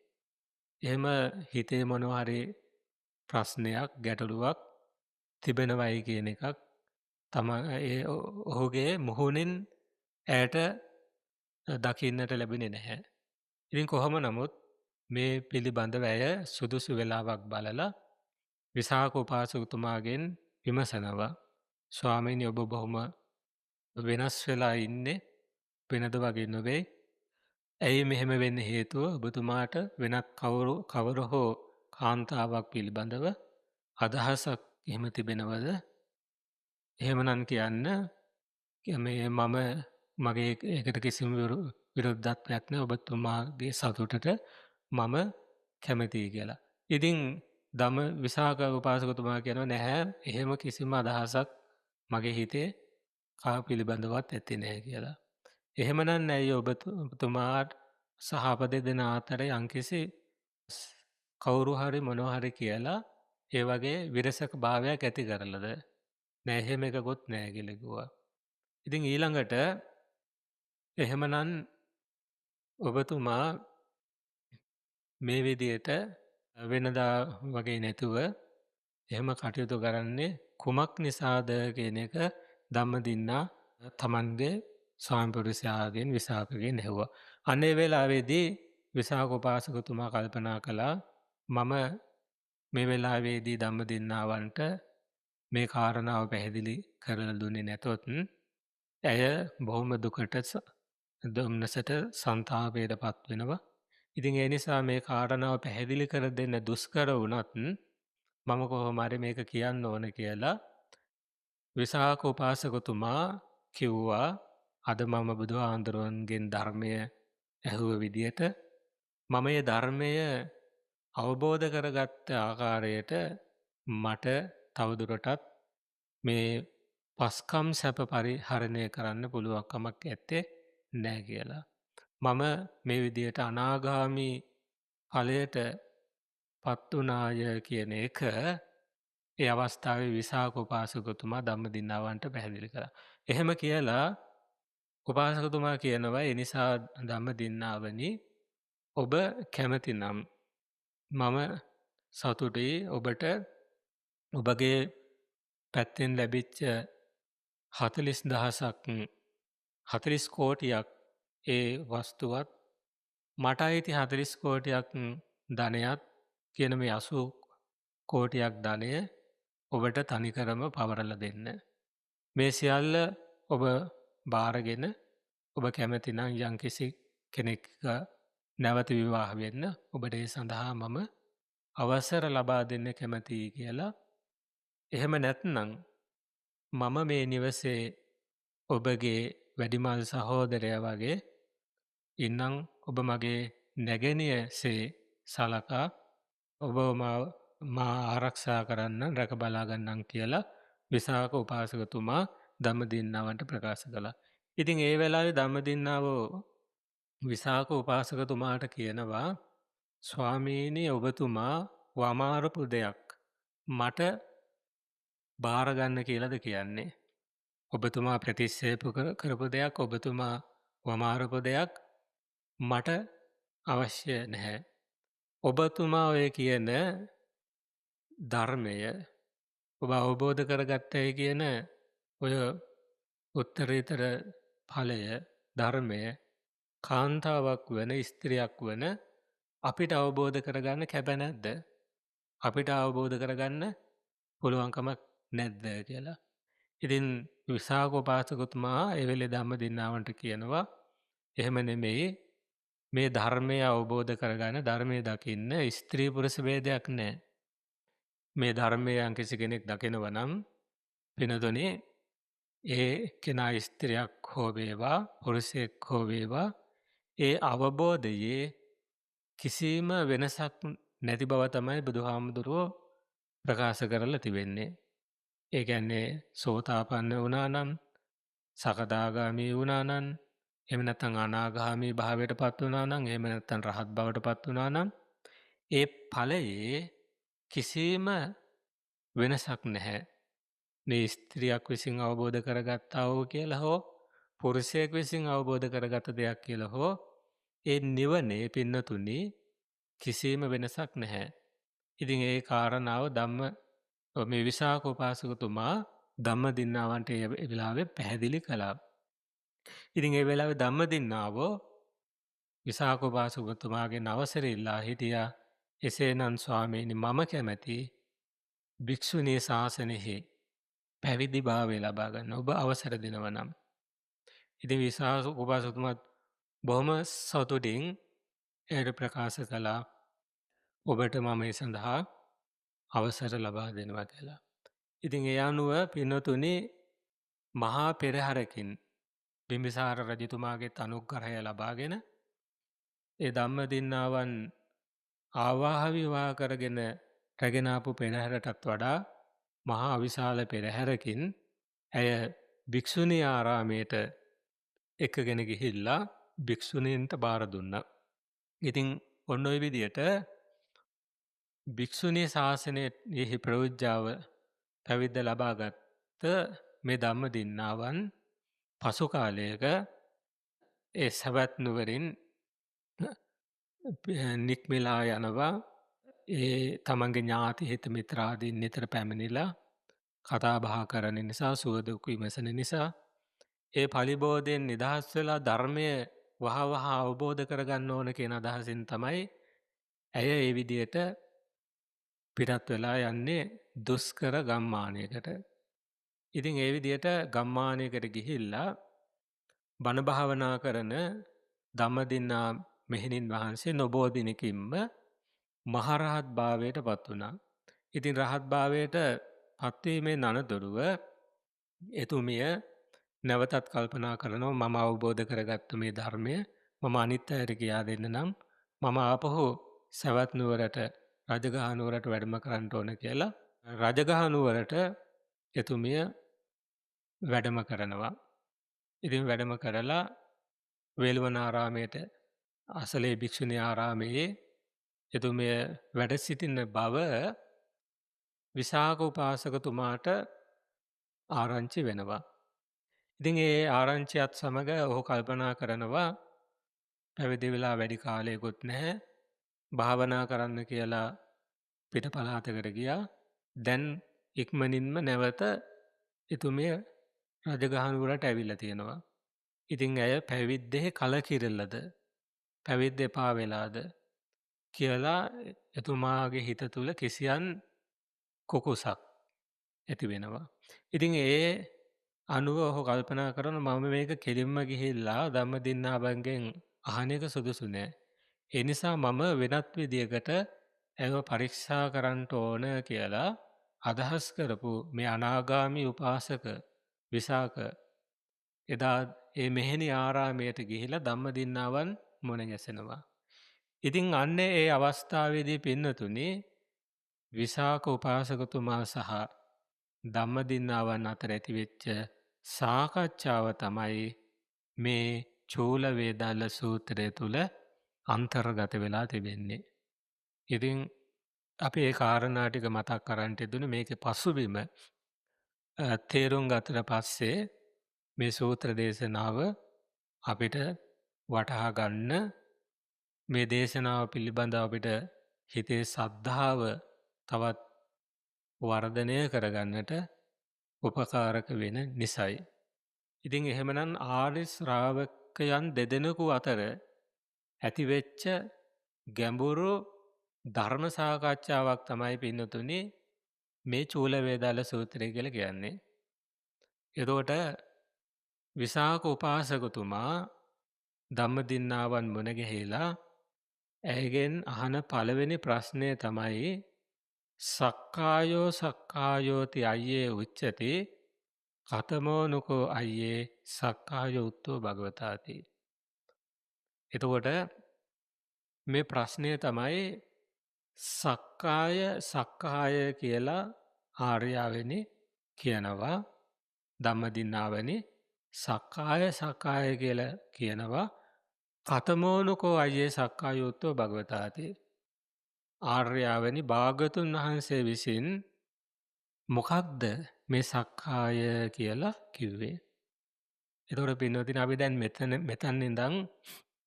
B: එහෙම හිතේ මොනවා හරි ප්‍රශ්නයක් ගැටලුවක් තිබෙනවයි කියන එකක් තමන් ඒ ඔහුගේ මුහුණින් ඇයට දකින්නට ලැබුණේ නැහැ. ඉතින් කොහොම නමුත් මේ පිළිබඳව ඇය සුදුසු වෙලාවක් බලලා විසාක උපාසකතුමාගෙන් විමසනවා. ස්වාමීනි, ඔබ බොහොම වෙනස් වෙලා ඉන්නේ, වෙනද වගේ නොවේ. ඇයි මෙහෙම වෙන්න හේතුව? ඔබතුමාට වෙනත් කවර හෝ කාන්තාවක් පිළිබඳව අදහසක් එහෙම තිබෙනවද? එහෙමනම් කියන්න, මේ මම මගේ ඒකට කිසිම විරුද්ධත්වයක් නෑ, ඔබතුමාගේ සතුටට මම කැමතියි කියලා. ඉතින් ධම්ම විසාක උපාසකතුමා කියනවා නැහැ, එහෙම කිසිම අදහසක් මගේ හිතේ කා පිළිබඳවත් ඇති නෑ කියලා. එහෙමනම් ඇයි ඔබතුමාට සහ අප දෙදෙනා අතර යම්කිසි කවුරු හරි මොනවා හරි කියලා ඒ වගේ විරසක භාවයක් ඇති කරලද? නෑ, එහෙම එකකුත් නෑ කියලා කිව්වා. ඉතින් ඊළඟට එහෙමනම් ඔබතුමා මේ විදියට වෙනදා වගේ නැතුව එහෙම කටයුතු කරන්නේ කුමක් නිසාද කියන එක ධම්මදින්නා තමන්ගේ ස්වාමි පුරුෂයාගෙන් විසාකගෙන් ඇහුවා. අන්න ඒ වෙලාවේදී විසාක උපාසකතුමා කල්පනා කළා, මම මේ වෙලාවේදී ධම්මදින්නාවන්ට මේ කාරණාව පැහැදිලි කරලා දුන්නේ නැතොත් ඇය බොහොම දුකට දුම්නසට සන්තාපයට පත් වෙනවා. ඉතින් ඒ නිසා මේ කාරණාව පැහැදිලි කර දෙන්න දුෂ්කර වුණත් මම කොහොම හරි මේක කියන්න ඕන කියලා විසාක උපාසකතුමා කිව්වා. අද මම බුදුහාමුදුරුවන්ගෙන් ධර්මය ඇහුව විදියට මම මේ ධර්මය අවබෝධ කරගත්ත ආකාරයට මට තවදුරටත් මේ පස්කම් සැප පරිහරණය කරන්න පුළුවන්කමක් ඇත්තේ නෑ කියලා. මම මේ විදියට අනාගාමි ඵලයට පත් වුණාය කියන එක ඒ අවස්ථාවේ විසාක උපාසකතුමා ධම්මදින්නාවන්ට පැහැදිලි කළා. එහෙම කියලා උපාසකතුමා කියනවා, ඒ නිසා ධම්මදින්නාවනි, ඔබ කැමතිනම් මම සතුටුයි ඔබට ඔබගේ පැත්තෙන් ලැබිච්ච 40 කෝටියක් ඒ වස්තුවත් මට අයිති 40 කෝටියක් ධනයත් කියන මේ 80 කෝටියක් ධනය ඔබට තනිකරම පවරලා දෙන්න. මේ සියල්ල ඔබ බාරගෙන ඔබ කැමතිනම් යම්කිසි කෙනෙක් නැවත විවාහ වෙන්න ඔබට ඒ සඳහා මම අවසර ලබා දෙන්න කැමතියි කියලා. එහෙම නැත්නම් මම මේ නිවසේ ඔබගේ වැඩිමල් සහෝදරයා වගේ ඉන්නම්, ඔබ මගේ නැගණියසේ සලකා ඔබ මා ආරක්ෂා කරන්න රැක බලා ගන්නම් කියලා විසාක උපාසකතුමා ධම්මදින්නාවන්ට ප්‍රකාශ කළා. ඉතින් ඒ වෙලාවේ ධම්මදින්නාව විසාක උපාසකතුමාට කියනවා, ස්වාමීනි ඔබතුමා වමාරපු දෙයක් මට බාර ගන්න කියලාද කියන්නේ? ඔබතුමා ප්‍රතික්ෂේප කරපු දෙයක්, ඔබතුමා වමාරපු දෙයක් මට අවශ්‍ය නැහැ. ඔබතුමා ඔය කියන ධර්මය ඔබ අවබෝධ කරගත්තයි කියන ඔය උත්තරීතර ඵලය ධර්මය කාන්තාවක් වන ස්ත්‍රියක් වන අපිට අවබෝධ කරගන්න කැප නැද්ද? අපිට අවබෝධ කරගන්න පුළුවන්කමක් නැද්ද කියලා. ඉතින් විසාක උපාසකතුමා ඒ වෙලේ ධම්මදින්නාවන්ට කියනවා, එහෙම නෙමෙයි, මේ ධර්මය අවබෝධ කරගන්න, ධර්මය දකින්න ස්ත්‍රී පුරුෂ භේදයක් නෑ. මේ ධර්මය යම්කිසි කෙනෙක් දකිනවා නම් පිනතුනේ ඒ කෙනා ස්ත්‍රියක් හෝ වේවා පුරුෂයෙක් හෝ වේවා ඒ අවබෝධයේ කිසිම වෙනසක් නැති බව තමයි බුදුහාමුදුරුවෝ ප්‍රකාශ කරලා තිබෙන්නේ. ඒ කියන්නේ සෝතාපන්න වුණා නම්, සකදාගාමී වුණා නම්, එහෙම නැත්නම් අනාගාමී භාවයට පත් වුණා නම්, එහෙම නැත්නම් රහත් බවට පත් වුණා නම් ඒ ඵලයේ කිසිම වෙනසක් නැහැ. මේ ස්ත්‍රියක් විසින් අවබෝධ කරගත්තා වූ කියලා හෝ පුරුෂයෙක් විසින් අවබෝධ කරගත දෙයක් කියලා හෝ ඒ නිවනේ පින්නතුනි කිසිම වෙනසක් නැහැ. ඉතින් ඒ කාරණාව ධම්ම මේ විසාක උපාසකතුමා ධම්මදින්නාවන්ට ඒ වෙලාවේ පැහැදිලි කළා. ඉතින් ඒ වෙලාවේ ධම්මදින්නාවෝ විසාක උපාසකතුමාගෙන් අවසර ඉල්ලා හිටියා. එසේනම් ස්වාමීනි මම කැමැති භික්ෂුණී ශාසනයෙහි පැවිදි භාවය ලබා ගන්න ඔබ අවසර දෙනවා නම්. ඉතින් විසාක උපාසකතුමාත් බොහොම සතුටින් එයට ප්‍රකාශ කළා, ඔබට මම ඒ සඳහා අවසර ලබා දෙනවා කියලා. ඉතින් ඒ අනුව පින්වතුනි මහා පෙරහරකින් බිම්බිසාර රජතුමාගේ අනුග්‍රහය ලබාගෙන ඒ ධම්මදින්නාවන් ආවාහ විවාහ කරගෙන රැගෙන ආපු පෙරහැරටත් වඩා මහා විශාල පෙරහැරකින් ඇය භික්ෂුණී ආරාමයට එක්කගෙන ගිහිල්ලා භික්ෂුණීන්ට බාර දුන්නා. ඉතින් ඔන්න ඔය විදියට භික්ෂුණී ශාසනයෙහි ප්‍රවෘජ්ජාව පැවිද්ද ලබාගත් මේ ධම්මදින්නාවන් පසු කාලයක ඒ සවැත් නුවරින් නික්මිලා යනවා. ඒ තමන්ගේ ඥාති හිත මිත්‍රාදීන් නිතර පැමිණිලා කතා බහ කරන නිසා, සුව දුක් විමසන නිසා ඒ පලිබෝධයෙන් නිදහස් වෙලා ධර්මය වහ වහ අවබෝධ කරගන්න ඕන කියන අදහසින් තමයි ඇය ඒ විදියට පිටත් වෙලා යන්නේ දුෂ්කර ගම්මානයකට. ඉතින් ඒ විදියට ගම්මානයකට ගිහිල්ලා බණ භාවනා කරන ධම්මදින්නා මෙහෙණින් වහන්සේ නොබෝ දිනකින්ම මහරහත් භාවයට පත් වුණා. ඉතින් රහත් භාවයට පත්වීමේ අනතුරුව එතුමිය නැවතත් කල්පනා කරනවා, මම අවබෝධ කරගත්තු මේ ධර්මය මම අනිත් අයට කියා දෙන්න නම් මම ආපහු සවැත් නුවරට රජගහ නුවරට වැඩම කරන්න ඕන කියලා රජගහ නුවරට එතුමිය වැඩම කරනවා. ඉතින් වැඩම කරලා වේළුවනාරාමයට අසලේ භික්ෂුණී ආරාමයේ එතුමිය වැඩ සිටින බව විසාක උපාසකතුමාට ආරංචි වෙනවා. ඉතින් ඒ ආරංචියත් සමග ඔහු කල්පනා කරනවා, පැවිදි වෙලා වැඩි කාලයකුත් නැහැ, භාවනා කරන්න කියලා පිට පළාතකට ගියා. දැන් ඉක්මනින්ම නැවත එතුමිය රජගහ නුවරට ඇවිල්ලා තියෙනවා. ඉතින් ඇය පැවිද්දේ කලකිරෙලද, පැවිද්ද එපා වෙලාද කියලා එතුමාගේ හිත තුළ කිසියම් කුකුසක් ඇති වෙනවා. ඉතින් ඒ අනුව ඔහු කල්පනා කරන මම මේක කෙලින්ම ගිහිල්ලා ධම්මදින්නාවන්ගෙන් අහන එක සුදුසු නෑ. ඒ නිසා මම වෙනත් විදියකට ඇයව පරීක්ෂා කරන්න ඕන කියලා අදහස් කරපු මේ අනාගාමී උපාසක විසාක එදා ඒ මෙහෙණි ආරාමයට ගිහිල්ලා ධම්මදින්නාවන් මුණ ගැසෙනවා. ඉතින් අන්න ඒ අවස්ථාවේදී පින්නතුනි විසාක උපාසකතුමා සහ ධම්මදින්නාවන් අතර ඇතිවෙච්ච සාකච්ඡාව තමයි මේ චූල වේදාල සූත්‍රය තුල අන්තර්ගත වෙලා තිබෙන්නේ. ඉතින් අපි ඒ කාරණා ටික මතක් කරන්ට යෙදුනේ මේකේ පසුබිම තේරුම් ගත්තට පස්සේ මේ සූත්‍ර දේශනාව අපිට වටහා ගන්න, මේ දේශනාව පිළිබඳව අපිට හිතේ සද්ධාව තවත් වර්ධනය කරගන්නට උපකාරක වෙන නිසයි. ඉතින් එහෙමනම් ආර්ය ශ්‍රාවකයන් දෙදෙනෙකු අතර ඇතිවෙච්ච ගැඹුරු ධර්ම සාකච්ඡාවක් තමයි පින්නතුනි මේ චූල වේදාල සූත්‍රය කියලා කියන්නේ. එතකොට විසාක උපාසකතුමා ධම්මදින්නාවන් මුණ ගැහිලා ඇයගෙන් අහන පළවෙනි ප්‍රශ්නය තමයි සක්කායෝ සක්කායෝති අය්යේ උච්චති කතමෝ නුකෝ අය්යේ සක්කායෝ උත්තෝ භගවතාති. එතකොට මේ ප්‍රශ්නය තමයි සක්කාය සක්කාය කියලා ආර්යාවෙනි කියනවා, ධම්මදින්නාවනි සක්කාය සක්කාය කියලා කියනවා. කතමෝනුකෝ අය්යේ සක්කායෝත්තෝ භගවතාති. ආර්යාවනි භාග්‍යවතුන් වහන්සේ විසින් මොකක්ද මේ සක්කාය කියලා කිව්වේ? එතකොට පින්වත්නි අපි දැන් මෙතන ඉඳන්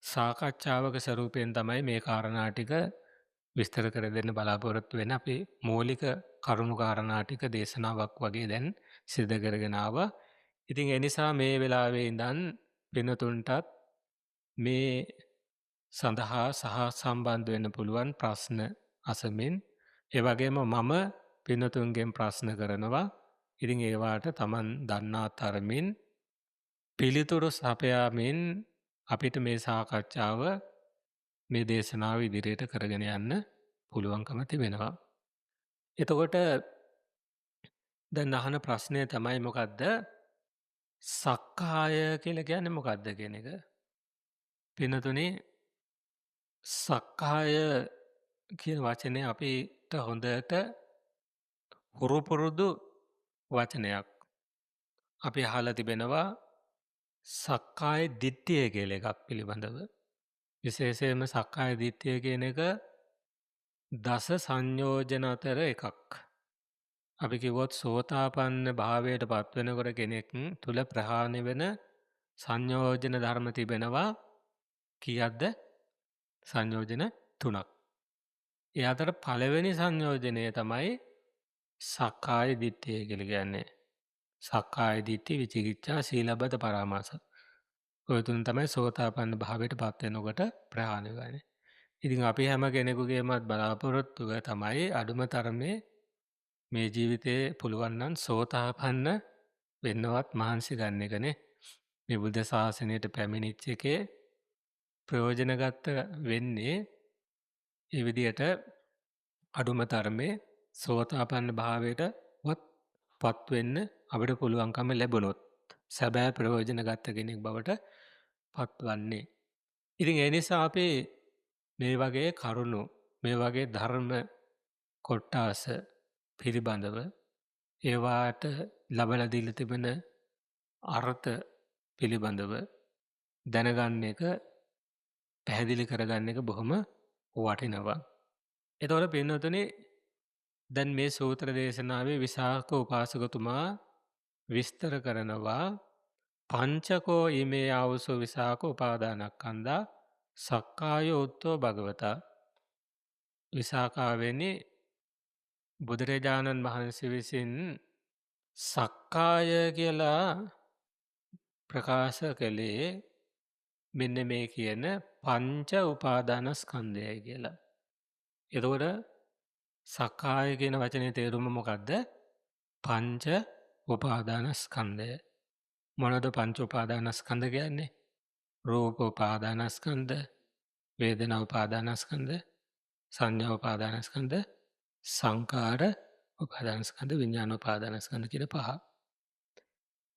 B: සාකච්ඡාවක ස්වරූපයෙන් තමයි මේ කාරණා ටික විස්තර කර දෙන්න බලාපොරොත්තු වෙන්නේ. අපි මූලික කරුණු කාරණා ටික දේශනාවක් වගේ දැන් සිද්ධ කරගෙන ආවා. ඉතින් ඒ නිසා මේ වෙලාවේ ඉඳන් පින්වතුන්ටත් මේ සඳහා සහ සම්බන්ධ වෙන්න පුළුවන් ප්‍රශ්න අසමින්, ඒ වගේම මම පින්වතුන්ගෙන් ප්‍රශ්න කරනවා. ඉතින් ඒවාට තමන් දන්නා තරමින් පිළිතුරු සපයාමින් අපිට මේ සාකච්ඡාව මේ දේශනාව ඉදිරියට කරගෙන යන්න පුළුවන්කම තිබෙනවා. එතකොට දැන් අහන ප්‍රශ්නය තමයි මොකද්ද? සක්කාය කියලා කියන්නේ මොකද්ද කියන එක. පින්නතුනි සක්කාය කියන වචනේ අපිට හොඳට හුරු පුරුදු වචනයක්. අපි අහලා තිබෙනවා සක්කාය දිට්ඨිය කියලා එකක් පිළිබඳව. විශේෂයෙන්ම සක්කාය දිට්ඨිය කියන එක දස සංයෝජන අතර එකක්. අපි කිව්වොත් සෝතාපන්න භාවයට පත්වෙනකොට කෙනෙක් තුල ප්‍රහාණය වෙන සංයෝජන ධර්ම තිබෙනවා. කීයක්ද? සංයෝජන තුනක්. ඒ අතර පළවෙනි සංයෝජනය තමයි සක්කාය දිට්ඨිය කියලා කියන්නේ. සක්කාය දිට්ඨි, විචිකිච්ඡා, සීලබ්බත පරාමාස. ඔය තුන තමයි සෝතාපන්න භාවයට පත් වෙනකොට ප්‍රහාණය වෙන්නේ. ඉතින් අපි හැම කෙනෙකුගේමත් බලාපොරොත්තුව තමයි අඩුම තරමේ මේ ජීවිතේ පුළුවන් නම් සෝතාපන්න වෙන්නවත් මහන්සි ගන්න එකනේ. මේ බුද්ධ ශාසනයට පැමිණිච්ච එකේ ප්‍රයෝජන ගත්ත වෙන්නේ ඒ විදියට අඩුම තරමේ සෝතාපන්න භාවයටවත් පත් වෙන්න අපිට පුළුවන්කම ලැබුණොත් සැබෑ ප්‍රයෝජන ගත්ත කෙනෙක් බවට පත්වන්නේ. ඉතින් ඒ නිසා අපි මේ වගේ කරුණු, මේ වගේ ධර්ම කොට්ටාස පිළිබඳව ඒවාට ලබලා දීලා තිබෙන අර්ථ පිළිබඳව දැනගන්න එක, පැහැදිලි කරගන්න එක බොහොම වටිනවා. එතකොට පින්වතුනි දැන් මේ සූත්‍ර දේශනාවේ විසාක උපාසකතුමා විස්තර කරනවා පංචකෝ ඊමේ ආවසෝ විසාක උපාදානස්කන්ධා සක්කායෝ උත්තෝ භගවතා. විසාකාවෙනි බුදුරජාණන් වහන්සේ විසින් සක්කාය කියලා ප්‍රකාශ කළේ මෙන්න මේ කියන පංච උපාදානස්කන්ධයයි කියලා. එතකොට සක්කාය කියන වචනේ තේරුම මොකද්ද? පංච උපාදානස්කන්ධය. මොනවද පංච උපාදානස්කන්ධ කියන්නේ? රූප උපාදානස්කන්ධ, වේදනා උපාදානස්කන්ධ, සංඥා උපාදානස්කන්ධ, සංකාර උපාදානස්කන්ධ, විඥාන උපාදානස්කන්ධ කියන පහ.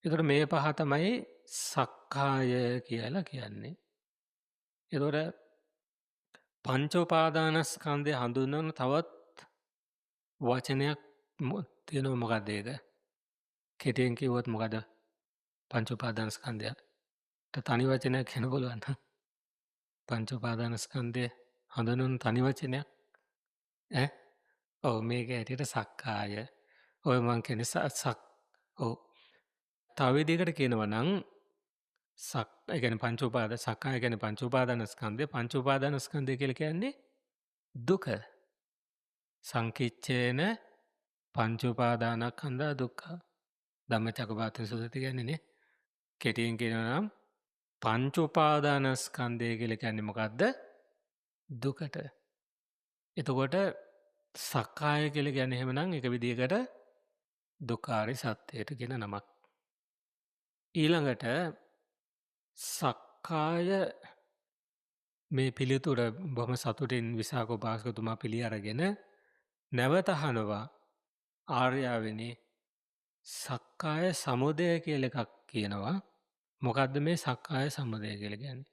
B: එතකොට මේ පහ තමයි සක්කාය කියලා කියන්නේ. එතකොට පංච උපාදානස්කන්ධය හඳුන්වන තවත් වචනයක් තියෙනවා. මොකද්ද ඒක? කෙටියෙන් කිව්වොත් මොකද පංච උපාදානස්කන්ධය? තනි වචනයක් කියන්න පුළුවන් නම් පංච උපාදානස්කන්ධය හඳුන්වන තනි වචනයක් ඈ. ඔව්, මේක ඇටියට සක්කාය. ඔය මං කියන්නේ සක්. ඔව්, තව විදිහකට කියනවා නම් සක්, ඒ කියන්නේ පංච උපාද, සක්කාය කියන්නේ පංච උපාදානස්කන්ධය. පංච උපාදානස්කන්ධය කියලා කියන්නේ දුක. සංකිච්ඡේන පංච උපාදානස්කන්ධා දුක්ඛ. ධම්මචක්කපවත්තන සූත්‍රය කියන්නේ නේ. කෙටියෙන් කියනවා නම් පංච උපාදානස්කන්ධය කියලා කියන්නේ මොකද්ද? දුකට. එතකොට සක්කාය කියලා කියන්නේ එහෙමනම් එක විදිහකට දුක්ඛාරය සත්‍යයට කියන නමක්. ඊළඟට සක්කාය මේ පිළිතුර බොහොම සතුටින් විසාක උපාසකතුමා පිළි අරගෙන නැවත අහනවා, ආර්යාවෙනි සක්කාය සමුදය කියලා එකක් කියනවා. මොකද්ද මේ සක්කාය සමුදය කියලා කියන්නේ?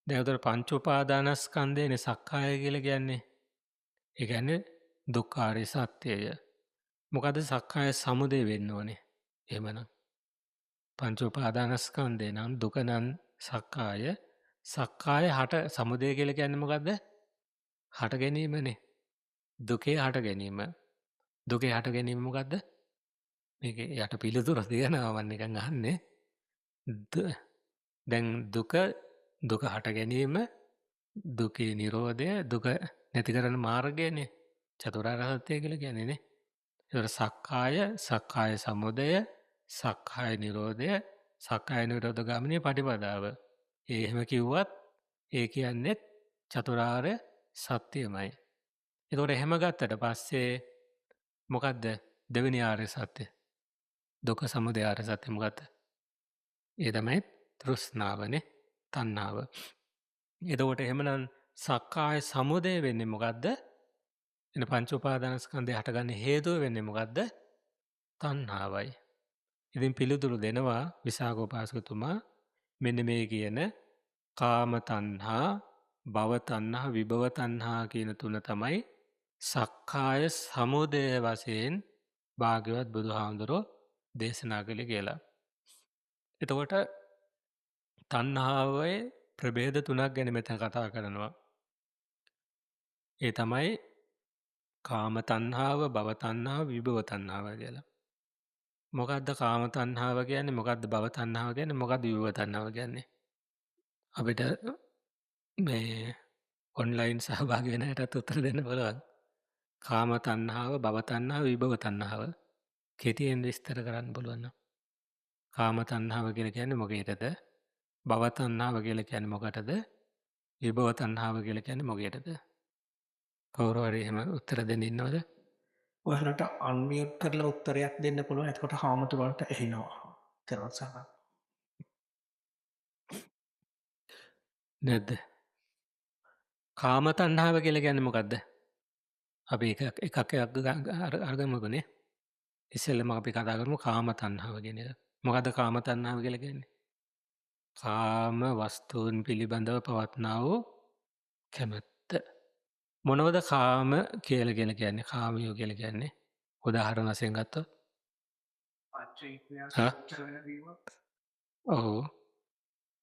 B: දැන් උතර පංච උපාදානස්කන්ධයනේ සක්කාය කියලා කියන්නේ. ඒ කියන්නේ දුක්ඛාරය සත්‍යය. මොකද්ද සක්කාය සමුදය වෙන්න ඕනේ? එහෙමනම් පංච උපාදානස්කන්ධය නම් දුක නම් සක්කාය, සක්කාය හට සමුදය කියලා කියන්නේ මොකද්ද? හට ගැනීමනේ. දුකේ හට ගැනීම. දුකේ හට ගැනීම මොකද්ද? මේකේ යට පිළිතුර තියෙනවා මම නිකන් අහන්නේ. දැන් දුක හට ගැනීම, දුකේ නිරෝධය, දුක නැති කරන මාර්ගයනේ චතුරාර්ය සත්‍ය කියලා කියන්නේ නේ. ඒතර සක්කාය, සක්කාය සමුදය, සක්කාය නිරෝධය, සක්කාය නිරෝධ ගාමිනී පටිපදාව. ඒ එහෙම කිව්වත් ඒ කියන්නේ චතුරාර්ය සත්‍යමයි. ඒතකොට එහෙම ගත්තට පස්සේ මොකද්ද දෙවෙනි ආර්ය සත්‍ය? දුක සමුදය ආර්ය සත්‍ය මොකද්ද? ඒ තමයි තෘෂ්ණාවනේ, තණ්හාව. එතකොට එහෙමනම් සක්කාය සමුදය වෙන්නේ මොකද්ද? එන පංච උපාදානස්කන්ධය හටගන්න හේතුව වෙන්නේ මොකද්ද? තණ්හාවයි. ඉතින් පිළිතුරු දෙනවා විසාක උපාසකතුමා මෙන්න මේ කියන කාම තණ්හා, භව තණ්හා, විභව තණ්හා කියන තුන තමයි සක්කාය සමුදය වශයෙන් භාග්‍යවත් බුදුහාමුදුරුවෝ දේශනා කළේ කියලා. එතකොට තණ්හාවේ ප්‍රභේද තුනක් ගැන මෙතන කතා කරනවා. ඒ තමයි කාම තණ්හාව, භව තණ්හාව, විභව තණ්හාව කියලා. මොකද්ද කාම තණ්හාව කියන්නේ? මොකද්ද භව තණ්හාව කියන්නේ? මොකද්ද විභව තණ්හාව කියන්නේ? අපිට මේ ඔන්ලයින් සහභාගී වෙන අයටත් උත්තර දෙන්න පුළුවන්. කාම තණ්හාව, භව තණ්හාව, විභව තණ්හාව කෙටියෙන් විස්තර කරන්න පුළුවන් නම්. කාම තණ්හාව කියලා කියන්නේ මොකේද? භව තණ්හාව කියලා කියන්නේ මොකටද? විභව තණ්හාව කියලා කියන්නේ මොකේද? කවුරු හරි එහෙම උත්තර දෙන්න ඉන්නවද?
C: ඔයාලට අන්මියුට් කරලා උත්තරයක් දෙන්න පුළුවන්. එතකොට හාමුදුරුවන්ට ඇහෙනවා. තෙරුවන් සරණයි.
B: නැද්ද? කාම තණ්හාව කියලා කියන්නේ මොකද්ද? අපි එක එකක් එකක් අරගමුකෝනේ. ඉස්සෙල්ලම අපි කතා කරමු කාම තණ්හාව කියන එක. මොකද්ද කාම තණ්හාව කියලා කියන්නේ? කාම වස්තුන් පිළිබඳව පවත්නා වූ කැමැත්ත. මොනවද කාම කියලා කියලා කියන්නේ? කාමයෝ කියලා කියන්නේ උදාහරණ වශයෙන් ගත්තොත් ඔව්.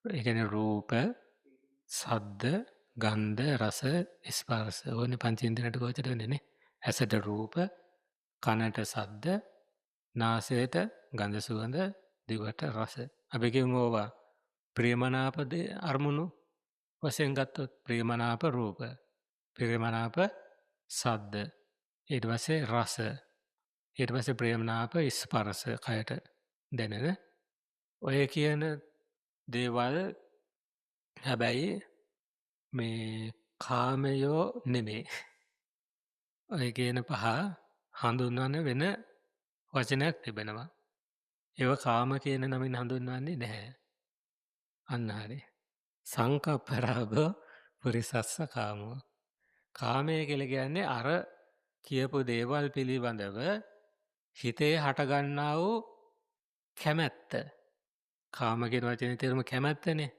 B: ඒ කියන්නේ රූප, සද්ද, ගන්ධ, රස, ස්පර්ශ. ඕනේ පංචේන්ද්‍රයට ගෝචර වෙන්නේ නේ. ඇසට රූප, කනට සද්ද, නාසයට ගඳ සුවඳ, දිවට රස. අපි කියමු ඕවා ප්‍රියමනාප දේ අරමුණු වශයෙන් ගත්තොත් ප්‍රියමනාප රූප, ප්‍රියමනාප සද්ද, ඊට පස්සේ රස, ඊට පස්සේ ප්‍රියමනාප ස්පර්ශ කයට දැනෙන ඔය කියන දේවල් හැබැයි මේ කාමයෝ නෙමෙයි. ඔය කියන පහ හඳුන්වන වෙන වචනයක් තිබෙනවා. ඒව කාම කියන නමින් හඳුන්වන්නේ නැහැ. අන්න හරි. සංකප්පරාග පුරිසස්ස කාමෝ. කාමය කියලා කියන්නේ අර කියපු දේවල් පිළිබඳව හිතේ හටගන්නා වූ කැමැත්ත. කාම කියන වචනේ තේරුම කැමැත්තනේ.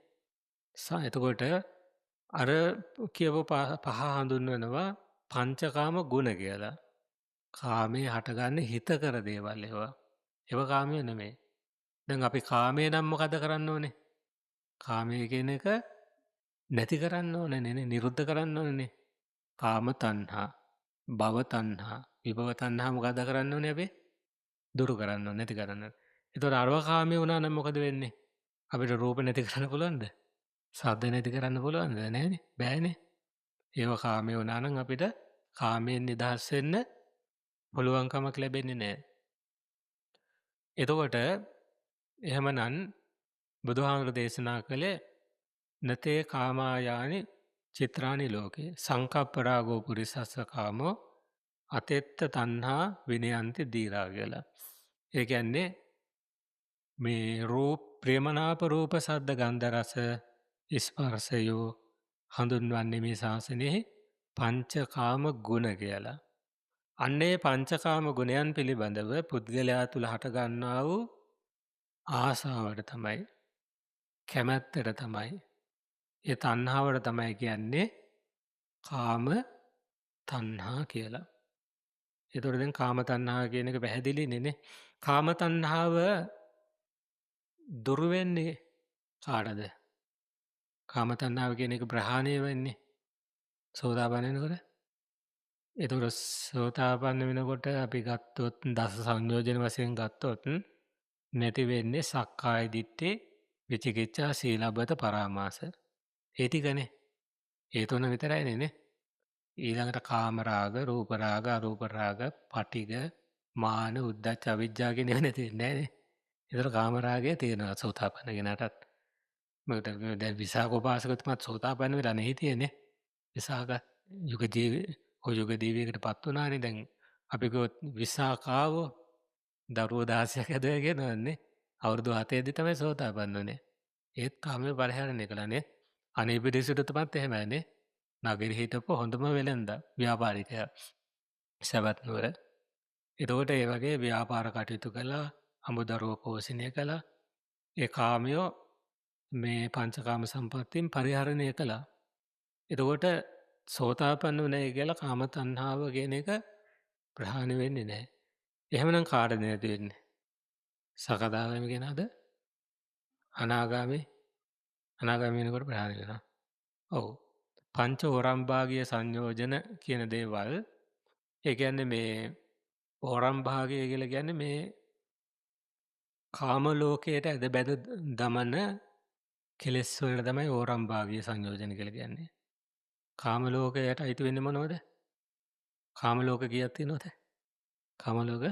B: එතකොට අර කියපු පහ හඳුන්වනවා පංචකාම ගුණ කියලා. කාමයේ හටගන්නේ හිත කර දේවල් ඒවා. ඒවා කාමයේ නෙමෙයි. දැන් අපි කාමයේ නම් මොකද කරන්න ඕනේ? කාමය කියන එක නැති කරන්න ඕනේ නේ, නිරුද්ධ කරන්න ඕනේ. කාම තණ්හා, භව තණ්හා, විභව තණ්හා මොකද්ද කරන්න ඕනේ අපි? දුරු කරන්න ඕනේ, නැති කරන්න ඕනේ. එතකොට අරව කාමයේ වුණා නම් මොකද වෙන්නේ? අපිට රූප නැති කරන්න පුළුවන්ද? සද්ද නැති කරන්න පුළුවන්ද? නෑනේ, බෑනේ. ඒව කාමයේ වුණා නම් අපිට කාමයෙන් නිදහස් වෙන්න පුළුවන්කමක් ලැබෙන්නේ නෑ. එතකොට එහෙමනම් බුදුහාමුදුරු දේශනා කළේ නතේ කාමායානි චිත්‍රානි ලෝකේ සංකප්ප රාගෝ පුරිසස්ස කාමෝ අතෙත්ත තණ්හා විනයන්ති දීරා කියලා. ඒ කියන්නේ මේ රූප ප්‍රේමනාප රූප සද්ද ගන්ධ රස ස්පර්ශයෝ හඳුන්වන්නේ මේ ශාසනයේ පංචකාම ගුණ කියලා. අන්න ඒ පංචකාම ගුණයන් පිළිබඳව පුද්ගලයා තුළ හටගන්නා වූ ආසාවට තමයි, කැමැත්තට තමයි, ඒ තණ්හාවට තමයි කියන්නේ කාම තණ්හා කියලා. එතකොට දැන් කාම තණ්හාව කියන එක පැහැදිලිනේ නේ. කාම තණ්හාව දුරු වෙන්නේ කාටද? කාම තණ්හාව කියන එක ප්‍රහාණය වෙන්නේ සෝතාපන්න වෙනකොට. එතකොට සෝතාපන්න වෙනකොට අපි ගත්තොත් දස සංයෝජන වශයෙන් ගත්තොත් නැති වෙන්නේ සක්කාය දිට්ඨි, විචිකිච්ඡා, සීලබ්බත පරාමාස. ඒ ටිකනේ. ඒ තුන විතරයිනේ නේ. ඊළඟට කාම රාග, රූප රාග, අරූප රාග, පටිඝ, මාන, උද්ධච්ච, අවිජ්ජා කියන ඒවා නැති වෙන්නේ නෑනේ. ඒතර කාම රාගය තියෙනවා සෝතාපන්න කෙනාටත්. මොකද දැන් විසාක උපාසකතුමාත් සෝතාපන්න වෙලා නේ හිටියේනේ. විසාක යුග ජීවි ඔය යුග දීවියකට පත් වුණානේ. දැන් අපි කිව්වොත් විසාකාව දරුවෝ 16ක් හැදුවා කියනවනේ. අවුරුදු 7 දී තමයි සෝතාපන්න වුනේ. ඒත් කාමයේ පරිහරණය කළානේ. අනේ පිරිසිදුතුමත් එහෙමයිනේ. නගරෙ හිටපු හොඳම වෙළෙන්දා ව්‍යාපාරිකයා සවැත් නුවර. එතකොට ඒ වගේ ව්‍යාපාර කටයුතු කළා, අමුදරුවෝ පෝෂණය කළා. ඒ කාමයෝ මේ පංචකාම සම්පත්තීන් පරිහරණය කළා. එතකොට සෝතාපන්න වුණේ කියලා කාම තණ්හාව කියන එක ප්‍රහාණය වෙන්නේ නැහැ. එහෙමනම් කාටද නැති වෙන්නේ? සකදාගාමි කෙනාද? අනාගාමි? අනාගාමි වෙනකොට ප්‍රහාණය වෙනවා. ඔව්. පංච ඕරම්භාගීය සංයෝජන කියන දේවල්, ඒ කියන්නේ මේ ඕරම්භාගය කියලා කියන්නේ මේ කාම ලෝකයට ඇද බැද දමන කෙලෙස් වලට තමයි ඕරම්භාගීය සංයෝජන කියලා කියන්නේ. කාම ලෝකයට අයිති වෙන්නේ මොනවද? කාම ලෝක කීයක් තියෙනවද? කාම ලෝක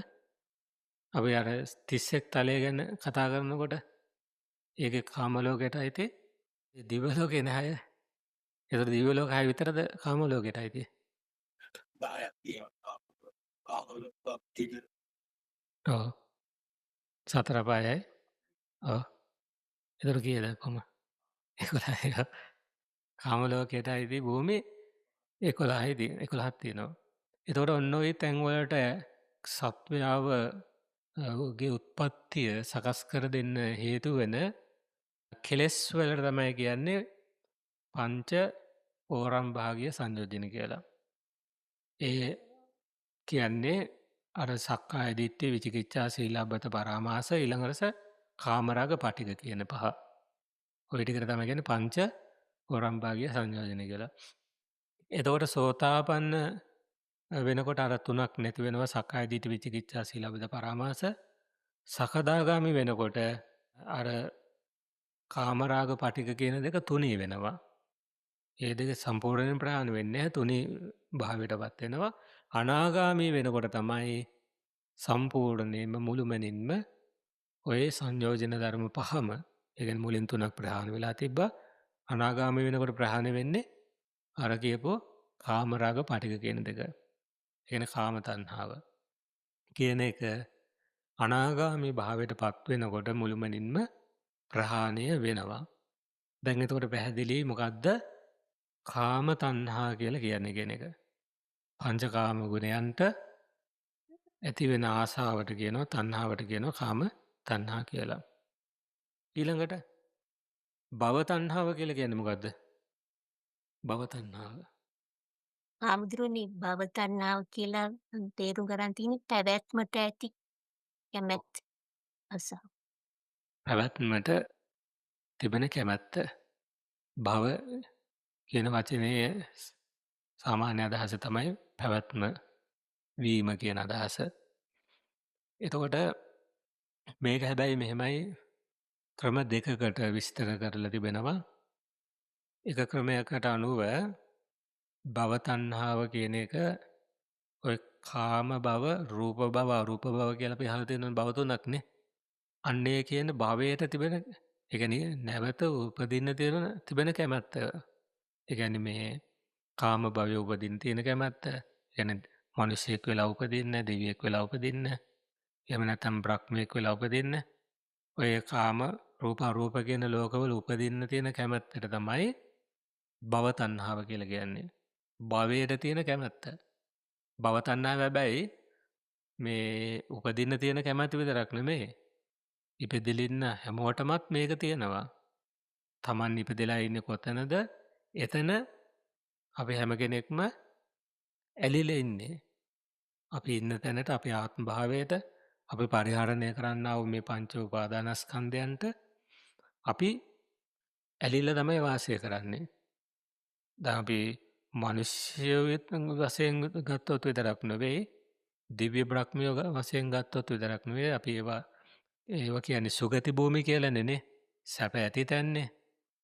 B: අපි අර 31 තලය ගැන කතා කරනකොට ඒකේ කාම ලෝකයට අයිති දිව්‍ය ලෝකේ නෑ අය. ඒතර දිව්‍ය ලෝක හය විතරද කාම ලෝකයට අයිති?
D: 10ක් තියෙනවා. කාම ලෝක තියෙන.
B: ඔව්. සතර අපායයි. ඔව්. ඒතර කීයද කොහොම? 11යි. කාම ලෝකයට අයිති භූමි 11යි තියෙන 11ක් තියෙනවා. එතකොට ඔන්න ඔය තැන් වලට සත්වයාව ගේ උත්පත්තිය සකස් කර දෙන්න හේතු වෙන කෙලෙස් වලට තමයි කියන්නේ පංච ඕරම්භාගීය සංයෝජන කියලා. ඒ කියන්නේ අර සක්කාය දිට්ඨි, විචිකිච්ඡා, සීලබ්බත පරාමාස, ඊළඟට කාමරාග පටිඝ කියන පහ. ඔය ටිකට තමයි කියන්නේ පංච ඕරම්භාගීය සංයෝජන කියලා. එතකොට සෝතාපන්න වෙනකොට අර තුනක් නැති වෙනවා, සක්කාය දිට්ඨි, විචිකිච්ඡා, සීලබ්බත පරාමාස. සකදාගාමි වෙනකොට අර කාමරාග පටිඝ කියන දෙක තුනී වෙනවා. ඒ දෙක සම්පූර්ණයෙන් ප්‍රහාණය වෙන්නේ නැහැ, තුනී භාවයටපත් වෙනවා. අනාගාමී වෙනකොට තමයි සම්පූර්ණයෙන්ම මුළුමනින්ම ඔය සංයෝජන ධර්ම පහම, ඒ කියන්නේ මුලින් තුනක් ප්‍රහාණය වෙලා තිබ්බා. අනාගාමී වෙනකොට ප්‍රහාණය වෙන්නේ අර කියපු කාමරාග පටිඝ කියන දෙක. ඒ කියන්නේ කාම තණ්හාව කියන එක අනාගාමී භාවයට පත් වෙනකොට මුළුමනින්ම ප්‍රහාණය වෙනවා. දැන් එතකොට පැහැදිලි මොකද්ද කාම තණ්හා කියලා කියන්නේ කියන එක. පංචකාම ගුණයන්ට ඇති වෙන ආසාවට කියනවා, තණ්හාවට කියනවා කාම තණ්හා කියලා. ඊළඟට භව තණ්හාව කියලා කියන්නේ මොකද්ද? භව තණ්හාව.
E: හාමුදුරුවනේ භව තණ්හාව කියලා තේරුම් ගන්න තියෙන්නේ පැවැත්මට ඇති කැමැත්ත ආසාව.
B: පැවැත්මට තිබෙන කැමැත්ත. භව කියන වචනේ සාමාන්‍ය අදහස තමයි පැවැත්ම වීම කියන අදහස. එතකොට මේක හැබැයි මෙහෙමයි ක්‍රම දෙකකට විස්තර කරලා තිබෙනවා. එක ක්‍රමයකට අනුව භව තණ්හාව කියන එක ඔය කාම භව, රූප භව, අරූප භව කියලා අපි අහලා තියෙන භව තුනක් නේ. අන්න ඒ කියන භවයට තිබෙන, ඒ කියන්නේ නැවත උපදින්න තිබෙන කැමැත්ත. ඒ කියන්නේ මේ කාම භවයේ උපදින්න තියෙන කැමැත්ත. ඒ කියන්නේ මිනිසෙක් වෙලා උපදින්න, දෙවියෙක් වෙලා උපදින්න, එහෙම නැත්නම් බ්‍රහ්මයෙක් වෙලා උපදින්න. ඔය කාම රූප අරූප කියන ලෝකවල උපදින්න තියෙන කැමැත්තට තමයි භව තණ්හාව කියලා කියන්නේ. භවයට තියෙන කැමැත්ත. භව තණ්හාව හැබැයි මේ උපදින්න තියෙන කැමැත්ත විතරක් නෙමෙයි. ඉපදෙලා ඉන්න හැමෝටමත් මේක තියෙනවා. Taman ඉපදෙලා ඉන්නේ කොතනද? එතන අපි හැම කෙනෙක්ම ඇලිලා ඉන්නේ. අපි ඉන්න තැනට, අපේ ආත්ම භාවයට, අපි පරිහරණය කරන්නා වූ මේ පංච උපාදානස්කන්ධයන්ට අපි ඇලිලා තමයි වාසය කරන්නේ. දැන් අපි මිනිස්සු වශයෙන් ගත්තොත් විතරක් නෙවෙයි, දිව්‍ය බ්‍රහ්මිය වශයෙන් ගත්තොත් විතරක් නෙවෙයි, අපි ඒවා කියන්නේ සුගති භූමි කියලානේ නේ. සැප ඇති තැන්නේ.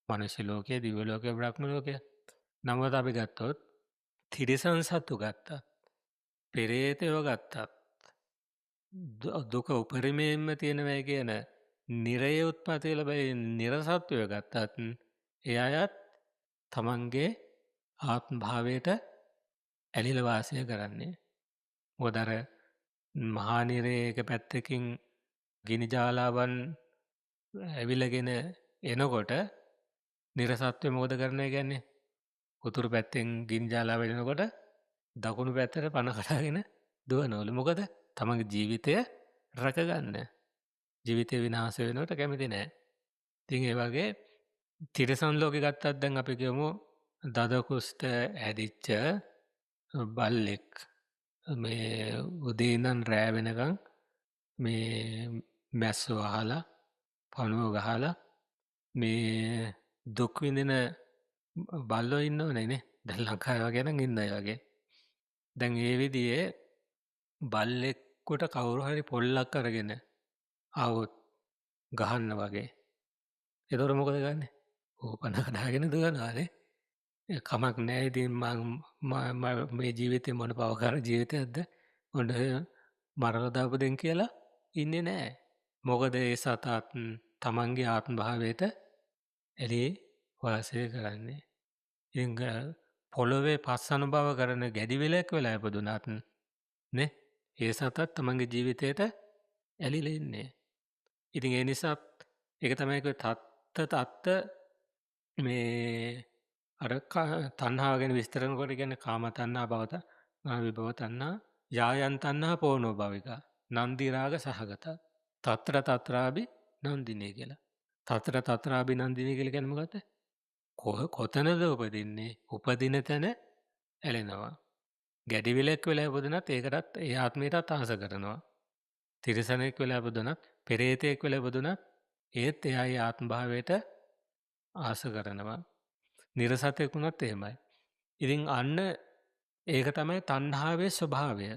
B: මනුෂ්‍ය ලෝකය, දිව්‍ය ලෝකය, බ්‍රහ්ම ලෝකය. නමුත් අපි ගත්තොත් තිරිසන් සත්තු ගත්තත්, පෙරේතයෝ ගත්තත්, දුක උපරිමයෙන්ම තියෙනවයි කියන නිරය උත්පත්ති ලැබෙන නිරසත්වය ගත්තත් ඒ අයත් තමන්ගේ ආත්ම භාවයට ඇලිලා වාසය කරන්නේ. මොකද අර මහා නිරයේ එක පැත්තකින් ගිනි ජාලාවන් ඇවිලගෙන එනකොට නිරසත්වය මොකද කරන්නේ කියන්නේ? උතුරු පැත්තෙන් ගිනි ජාලාව එනකොට දකුණු පැත්තට පණ කඩාගෙන දුවනවලු. මොකද තමන්ගේ ජීවිතය රැකගන්න. ජීවිතය විනාශ වෙනවට කැමති නෑ. ඉතින් ඒ වගේ තිරිසන් ලෝකෙ ගත්තත් දැන් අපි කියමු දද කුෂ්ඨ ඇදිච්ච බල්ලෙක් මේ උදේ ඉඳන් රෑ වෙනකන් මේ මැස්සෝ අහලා පණුව ගහලා මේ දුක් විඳින බල්ලෝ ඉන්නවනේ නේ. දැන් ලංකාවේ වගේ නම් ඉන්න අය වගේ. දැන් ඒ විදිහේ බල්ලෙක්ට කවුරු හරි පොල්ලක් අරගෙන ආවොත් ගහන්න වගේ. ඒතකොට මොකද කරන්නේ? ඌ පණ කඩාගෙන දුවනවානේ. කමක් නෑ ඉතින් මං මේ ජීවිතේ මොන පවකාර ජීවිතයක්ද? ඔන්න මරලා දාපු දෙන් කියලා ඉන්නේ නෑ. මොකද ඒ සතත් තමන්ගේ ආත්ම භාවයට ඇලී වාසය කරන්නේ. ඉතින් පොළොවේ පස් අනුභව කරන ගැඩි වෙලක් වෙලා ඉපදුනත් නේ ඒ සතත් තමන්ගේ ජීවිතයට ඇලිලා ඉන්නේ. ඉතින් ඒ නිසා ඒක තමයි කිව්වේ තත්ත තත්ත මේ අර තණ්හාව ගැන විස්තර කරනකොට කියන්නේ කාම තණ්හා, භව තණ්හා, විභව තණ්හා, යායන් තණ්හා, පෝනෝ භවිකා, නන්දි රාග සහගත, තත්‍ර තත්‍රාභි නන්දිනේ කියලා. තත්‍ර තත්‍රාභි නන්දිනේ කියලා කියන්නේ මොකද්ද? කොතනද උපදින්නේ? උපදින තැන ඇලෙනවා. ගැඩි විලක් වෙලා ඉපදුනත් ඒකටත් ඒ ආත්මයටත් ආස කරනවා. තිරිසනෙක් වෙලා ඉපදුනත්, පෙරේතයෙක් වෙලා ඉපදුනත් ඒත් එයා ඒ ආත්ම භාවයට ආස කරනවා. නිරසතෙක් වුණත් එහෙමයි. ඉතින් අන්න ඒක තමයි තණ්හාවේ ස්වභාවය.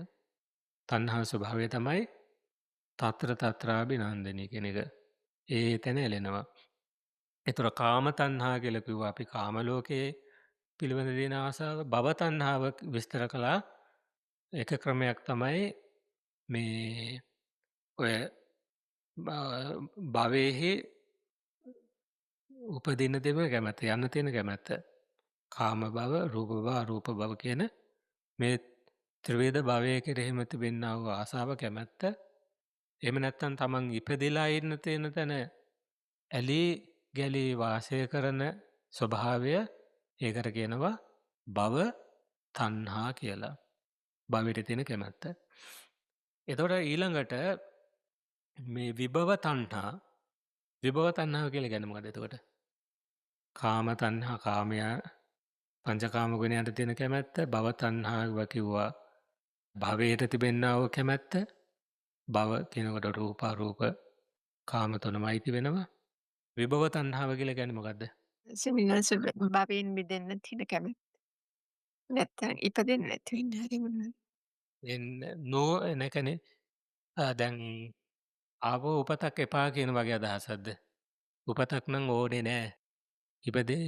B: තණ්හා ස්වභාවය තමයි තත්‍ර තත්‍රාභි නන්දිනී කියන එක. ඒ තැන ඇලෙනවා. ඒතර කාම තණ්හා කියලා කිව්වා අපි කාම ලෝකයේ පිළිබඳ තියෙන ආසාව. භව තණ්හාව විස්තර කළා. එක ක්‍රමයක් තමයි මේ ඔය භවයේහි උපදින්න තිබෙන කැමැත්ත, යන්න තියෙන කැමැත්ත. කාම භව, රූප භව, අරූප භව කියන මේ ත්‍රිවිධ භවයේ කෙරෙහිම තිබෙනා වූ ආසාව, කැමැත්ත. එහෙම නැත්නම් තමන් ඉපදිලා ඉන්න තියෙන තැන ඇලී ගැලී වාසය කරන ස්වභාවය, ඒකට කියනවා භව තණ්හා කියලා. භවයට තියෙන කැමැත්ත. එතකොට ඊළඟට මේ විභව තණ්හා. විභව තණ්හාව කියලා කියන්නේ මොකද්ද එතකොට? කාම තණ්හා, කාමය පංචකාම ගුණයන්ට තියෙන කැමැත්ත. භව තණ්හාව කිව්වා භවයට තිබෙනා වූ කැමැත්ත. භව කියනකොට රූප අරූප කාම තුනමයි තිබෙනවා. විභව තණ්හාව කියලා කියන්නේ මොකද්ද?
F: ස්වාමීන් භවයෙන් මිදෙන්න තියෙන කැමැත්ත. නැත්තම් ඉපදෙන්න නැති වෙන්න හරි මොනවද?
B: එන්න නෝ එනකනේ දැන් ආපහු උපතක් එපා කියන වගේ අදහසක්ද? උපතක් නම් ඕනේ නෑ. ඉපදේ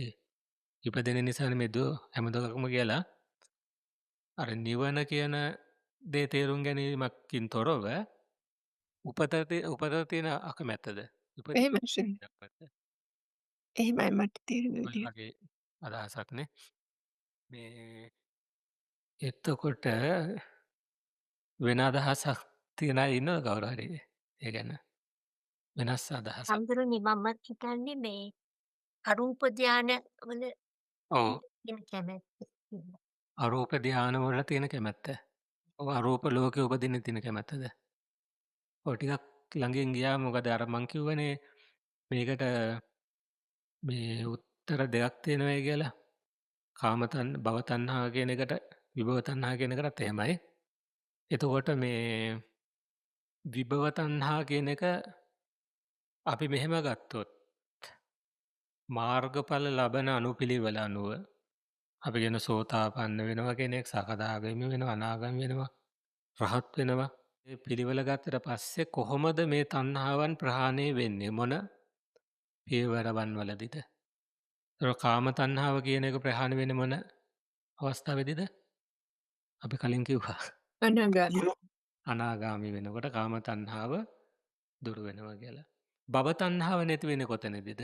B: ඉපදෙන නිසානේ මේ දුක හැම දුකක්ම කියලා අර නිවන කියන දේ තේරුම් ගැනීමකින් තොරව උපත තියෙන අකමැත්තද?
F: එහෙමයි. එහෙමයි මට තේරෙන විදිය.
B: වගේ අදහසක් නේ. මේ එතකොට වෙන අදහසක් තියන අය ඉන්නවද කවුරු හරි? ඒ ගැන වෙනස් අදහසක්.
E: හම්දුරුනි මම හිතන්නේ මේ අරූප ධාන වල
B: ඔව්.
E: තියෙන කැමැත්ත කියලා.
B: අරූප ධාන වල තියෙන කැමැත්ත. ඔව්, අරූප ලෝකෙ උපදින්න තියෙන කැමැත්තද? ඔව්, ටිකක් ළඟින් ගියා. මොකද අර මං කිව්වනේ මේකට මේ උත්තර දෙකක් තියෙනවායි කියලා. කාම තණ්හ, භව තණ්හා කියන එකට, විභව තණ්හා කියන එකටත් එහෙමයි. එතකොට මේ විභව තණ්හා කියන එක අපි මෙහෙම ගත්තොත් මාර්ගඵල ලබන අනුපිළිවෙල අනුව අපි කියන සෝතාපන්න වෙනවා කෙනෙක්, සකදාගාමි වෙනවා, අනාගාමි වෙනවා, රහත් වෙනවා. මේ පිළිවෙල ගත්තට පස්සේ කොහොමද මේ තණ්හාවන් ප්‍රහාණය වෙන්නේ? මොන පියවරවන් වලදීද? ඒතර කාම තණ්හාව කියන එක ප්‍රහාණය වෙන්නේ මොන අවස්ථාවේදීද? අපි කලින් කිව්වා.
F: අනාගාමි.
B: අනාගාමි වෙනකොට කාම තණ්හාව දුරු වෙනවා කියලා. භව තණ්හාව නැති වෙන්නේ කොතනදීද?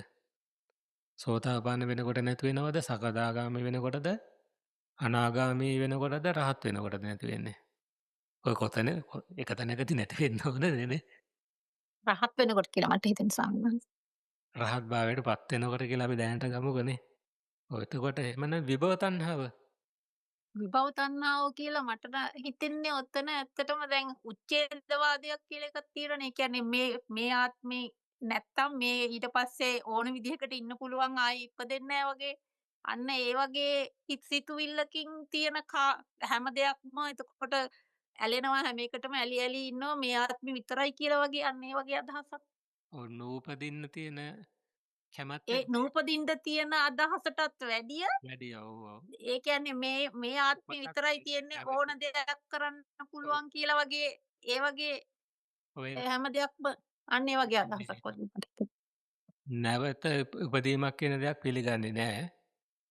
B: සෝතාපන්න වෙනකොට නැති වෙනවද? සකදාගාමි වෙනකොටද? අනාගාමි වෙනකොටද? රහත් වෙනකොටද නැති වෙන්නේ? ඔය කොතන එක තැනකදී නැති වෙන්න ඕන නේ.
G: රහත් වෙනකොට කියලා මට හිතෙන ස්වාමීන් වහන්සේ.
B: රහත් භාවයට පත් වෙනකොට කියලා අපි දැනට ගමුකනේ. ඔය එතකොට එහෙමනම් විභව තණ්හාව.
G: විභව තණ්හාව කියලා මට හිතෙන්නේ ඔතන ඇත්තටම දැන් උච්ඡේදවාදයක් කියලා එකක් තියෙනනේ. ඒ කියන්නේ මේ මේ ආත්මේ නැත්තම් මේ ඊට පස්සේ ඕන විදිහකට ඉන්න පුළුවන්, ආයි ඉපදෙන්නේ නැහැ වගේ. අන්න ඒ වගේ හිත සිතුවිල්ලකින් තියෙන හැම දෙයක්ම එතකොට ඇලෙනවා, හැම එකටම ඇලි ඇලි ඉන්නවා මේ ආත්මෙ විතරයි කියලා වගේ, අන්න ඒ වගේ අදහසක්.
B: ඔව්, නූපදින්න තියෙන කැමැත්ත.
G: ඒ නූපදින්න තියෙන අදහසටත් වැඩිය
B: වැඩිය. ඔව් ඔව්.
G: ඒ කියන්නේ මේ මේ ආත්මෙ විතරයි තියෙන්නේ, ඕන දෙයක් කරන්න පුළුවන් කියලා වගේ, ඒ වගේ හැම දෙයක්ම අන්න ඒ වගේ අදහසක් වගේ මට.
B: නැවත උපදීමක් කියන දෙයක් පිළිගන්නේ නෑ.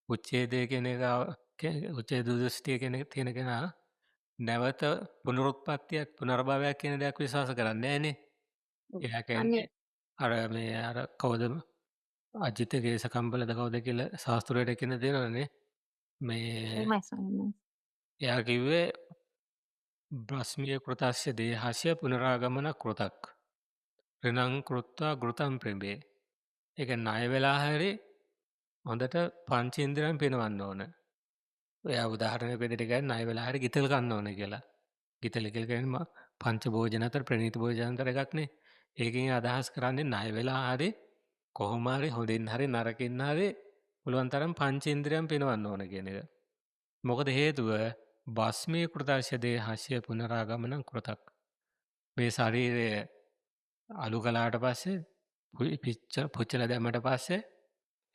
B: උච්ඡේදය කියන එක, උච්ඡේද දෘෂ්ටිය කියන එක තියෙන කෙනා නැවත පුනරුත්පත්තියක්, පුනර්භවයක් කියන දෙයක් විශ්වාස කරන්නේ නෑනේ. එයා කියන්නේ අර මේ අර කවුද අජිත කේසකම්බලද කවුද කියලා ශාස්ත්‍රයට කියන දෙනවනේ. මේ එයා කිව්වේ බ්‍රහ්මීය කෘතස්ය දේහස්ය පුනරාගමන කෘතක්. ඍණං කෘත්වා ගෘතං ප්‍රඹේ. ඒ කියන්නේ ණය වෙලා හරි හොඳට පංචේන්ද්‍රයන් පිනවන්න ඕන. එයා උදාහරණයක් විදිහට කියන්නේ ණය වෙලා හරි ගිතෙල් කන්න ඕන කියලා. ගිතෙල් කියලා කියන්නේ පංච භෝජන අතර ප්‍රණීත භෝජන අතර එකක් නේ. ඒකෙන් අදහස් කරන්නේ ණය වෙලා හරි කොහොම හරි හොඳින් හරි නරකින් හරි පුළුවන් තරම් පංචේන්ද්‍රයන් පිනවන්න ඕන කියන එක. මොකද හේතුව භස්මී කෘතස්ය දේහස්ය පුනරාගමනං කෘතක්. මේ ශරීරය අලු කළාට පස්සේ, පුච්චලා දැම්මට පස්සේ,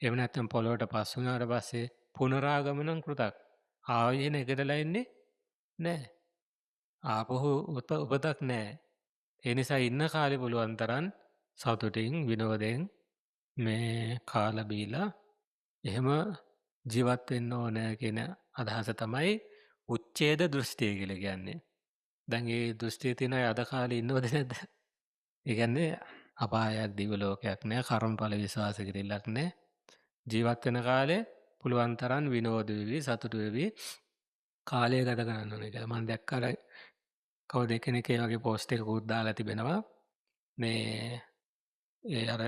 B: එහෙම නැත්නම් පොළොවට පස් වුණාට පස්සේ පුනරාගමනං කෘතක්. ආයෙ නැගිටලා එන්නේ නෑ. ආපහු උපතක් නෑ. ඒ නිසා ඉන්න කාලේ පුළුවන් තරම් සතුටින් විනෝදයෙන් මේ කාලා බීලා එහෙම ජීවත් වෙන්න ඕන කියන අදහස තමයි උච්ඡේද දෘෂ්ටිය කියලා කියන්නේ. දැන් ඒ දෘෂ්ටිය තියෙන අය අද කාලේ ඉන්නවද නැද්ද? ඒ කියන්නේ අපායක් දිව්‍ය ලෝකයක් නෑ, කර්මඵල විශ්වාස කිරිල්ලක් නෑ. ජීවත් වෙන කාලේ පුළුවන් තරම් විනෝද වෙවි, සතුටු වෙවි කාලය ගත කරන්න ඕනේ කියලා. මම දැක්ක අර කවුද කෙනෙක් ඒ වගේ පෝස්ට් එකකුත් දාලා තිබෙනවා. මේ ඒ අර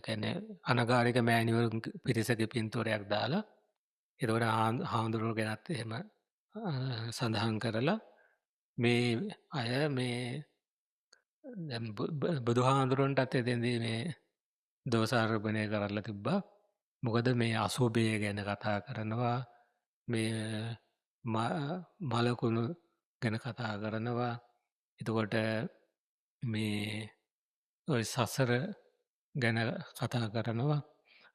B: කියන්නේ අනගාരിക මෑණිවරුන් පිරිසගේ පින්තූරයක් දාලා, ඒතකොට හාමුදුරුවෝ ගැනත් එහෙම සඳහන් කරලා මේ අය මේ දැන් බුදුහාමුදුරන්ටත් එතෙන්දී මේ දෝෂාරෝපණය කරලා තිබ්බා. මොකද මේ අසුභය ගැන කතා කරනවා, මේ මලකුණු ගැන කතා කරනවා. එතකොට මේ ඔය සසර ගැන කතා කරනවා.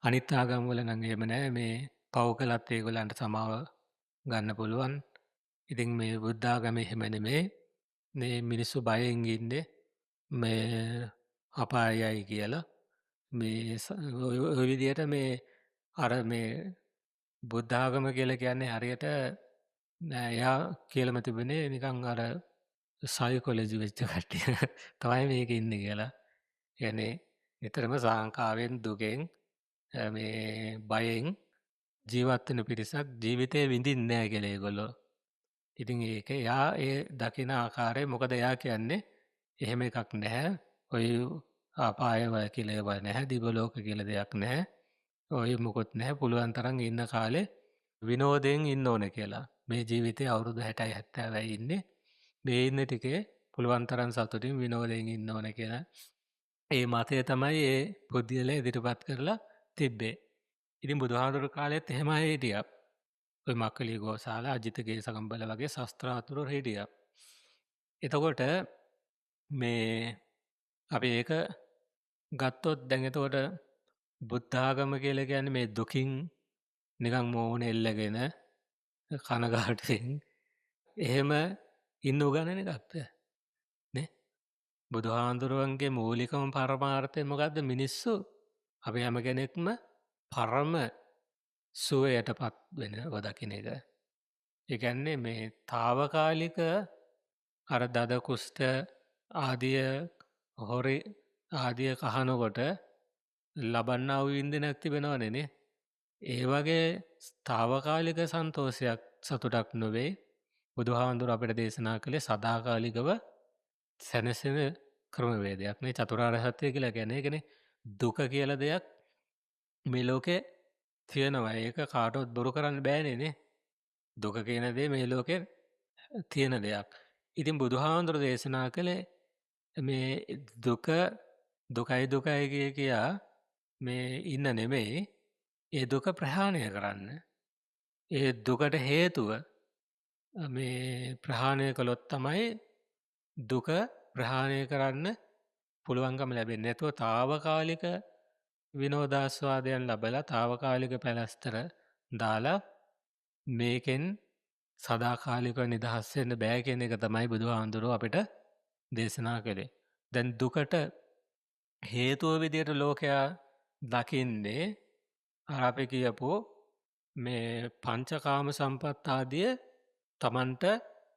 B: අනිත් ආගම් වල නම් එහෙම නෑ. මේ පව් කළත් ඒගොල්ලන්ට සමාව ගන්න පුළුවන්. ඉතින් මේ බුද්ධ ආගමේ එහෙම නෙමෙයි. මේ මිනිස්සු බයෙන් ඉන්නේ මේ අපායයි කියලා. මේ ඔය විදියට මේ අර මේ බුද්ධ ආගම කියලා කියන්නේ හරියට නෑ, එයා කියලාම තිබුණේ නිකන් අර සයිකොලොජි වෙච්ච කට්ටිය තමයි මේකේ ඉන්නේ කියලා. ඒ කියන්නේ නිතරම සාංකාවෙන් දුකෙන් මේ බයෙන් ජීවත් වෙන පිරිසක් ජීවිතේ විඳින්නේ නෑ කියලා ඒගොල්ලෝ. ඉතින් ඒක එයා ඒ දකින ආකාරය, මොකද එයා කියන්නේ එහෙම එකක් නැහැ. ඔය අපාය වල කියලා ඒවා නැහැ. දිව්‍ය ලෝක කියලා දෙයක් නැහැ. ඔය මොකොත් නැහැ. පුළුවන් තරම් ඉන්න කාලේ විනෝදයෙන් ඉන්න ඕන කියලා. මේ ජීවිතේ අවුරුදු 60යි 70යි ඉන්නේ. මේ ඉන්න ටිකේ පුළුවන් තරම් සතුටින් විනෝදයෙන් ඉන්න ඕන කියලා. ඒ මතය තමයි ඒ පුද්ගලයා ඉදිරිපත් කරලා තිබ්බේ. ඉතින් බුදුහාමුදුරු කාලෙත් එහෙම අය හිටියා. ඔය මක්කලි ගෝසාල, අජිත ගේසකම්බල වගේ ශාස්ත්‍රාතුරු හිටියා. එතකොට මේ අපි ඒක ගත්තොත් දැන් එතකොට බුද්ධ ආගම කියලා කියන්නේ මේ දුකින් නිකන් මෝහන එල්ලගෙන කනගාටුවෙන් එහෙම ඉන්න උගන්නන එකක්ද නේ? බුදුහාඳුරුවන්ගේ මූලිකම පරමාර්ථය මොකද්ද? මිනිස්සු අපි හැම කෙනෙක්ම පරම සුවයටපත් වෙනව දකින එක. ඒ කියන්නේ මේ තාවකාලික අර දද කුෂ්ඨ ආදිය හොරි ආදිය කහනකොට ලබන්නා වූ වින්දනයක් තිබෙනවනේ නේ. ඒ වගේ තාවකාලික සන්තෝෂයක් සතුටක් නොවේ. බුදුහාමුදුරුවෝ අපිට දේශනා කළේ සදාකාලිකව සැනසෙන ක්‍රමවේදයක් නේ. චතුරාර්ය සත්‍ය කියලා කියන්නේ ඒකනේ. දුක කියලා දෙයක් මේ ලෝකේ තියෙනවා. ඒක කාටවත් බොරු කරන්න බෑනේ නේ. දුක කියන දේ මේ ලෝකේ තියෙන දෙයක්. ඉතින් බුදුහාමුදුරුවෝ දේශනා කළේ මේ දුක දුකයි දුකයි කිය කියා මේ ඉන්න නෙමෙයි, ඒ දුක ප්‍රහාණය කරන්න. ඒ දුකට හේතුව මේ ප්‍රහාණය කළොත් තමයි දුක ප්‍රහාණය කරන්න පුළුවන්කම ලැබෙන්නේ. නැතුව තාවකාලික විනෝදාස්වාදයන් ලැබලා තාවකාලික පැලැස්තර දාලා මේකෙන් සදාකාලිකව නිදහස් වෙන්න බෑ කියන එක තමයි බුදුහාමුදුරුවෝ අපිට දේශනා කළේ. දැන් දුකට හේතුව විදියට ලෝකයා දකින්නේ අර අපි කියපු මේ පංචකාම සම්පත් ආදිය තමන්ට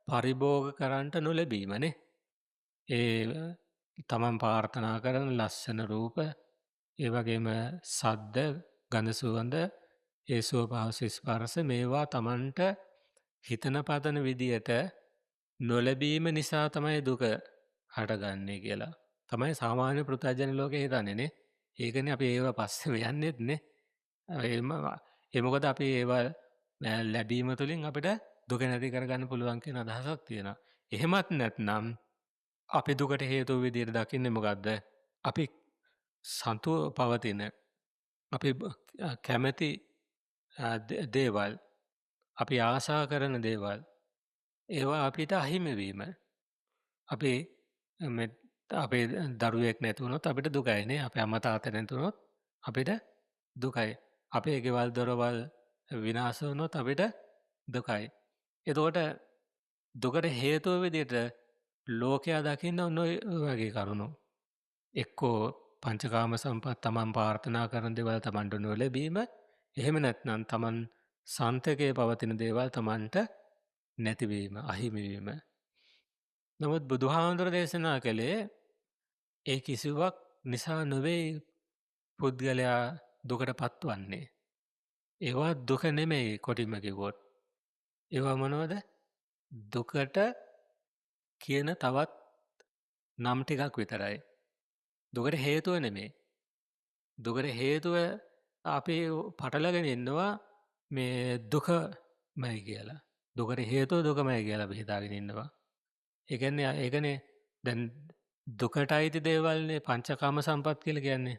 B: පරිභෝග කරන්නට නොලැබීමනේ. ඒ තමන් ප්‍රාර්ථනා කරන ලස්සන රූප, ඒ වගේම සද්ද, ගඳ සුවඳ, ඒ සුව පහසු ස්පර්ශ මේවා තමන්ට හිතන පතන විදියට නොලැබීම නිසා තමයි දුක හටගන්නේ කියලා තමයි සාමාන්‍ය පෘථග්ජන ලෝකේ හිතන්නේ නේ. ඒකනේ අපි ඒව පස්සේ යන්නෙත් නේ. ඒ මොකද අපි ඒවා ලැබීම තුළින් අපිට දුක නැති කරගන්න පුළුවන් කියන අදහසක් තියෙනවා. එහෙමත් නැත්නම් අපි දුකට හේතුව විදියට දකින්නේ මොකද්ද? අපි සතුව පවතින අපි කැමැති දේවල්, අපි ආශා කරන දේවල්, ඒවා අපිට අහිමි වීම. අපි මේ අපේ දරුවෙක් නැති වුණොත් අපිට දුකයි නේ. අපේ අම්මා තාත්තා නැති වුණොත් අපිට දුකයි. අපේ ගෙවල් දොරවල් විනාශ වුණොත් අපිට දුකයි. එතකොට දුකට හේතුව විදියට ලෝකයා දකින්න ඔන්න ඔය වගේ කරුණු. එක්කෝ පංචකාම සම්පත් තමන් ප්‍රාර්ථනා කරන දේවල් තමන්ට නොලැබීම, එහෙම නැත්නම් තමන් සන්තකයේ පවතින දේවල් තමන්ට නැතිවීම, අහිමි වීම. නමුත් බුදුහාමුදුර දේශනා කළේ ඒ කිසිවක් නිසා නොවේ පුද්ගලයා දුකට පත්වන්නේ. ඒවා දුක නෙමෙයි කොටින්ම කිව්වොත්. ඒවා මොනවද? දුකට කියන තවත් නම් ටිකක් විතරයි. දුකට හේතුව නෙමෙයි. දුකට හේතුව අපි පටලගෙන ඉන්නවා මේ දුකමයි කියලා. දුකට හේතුව දුකමයි කියලා අපි හිතාගෙන ඉන්නවා. ඒ කියන්නේ ඒකනේ දැන් දුකට අයිති දේවල්නේ පංචකාම සම්පත් කියලා කියන්නේ.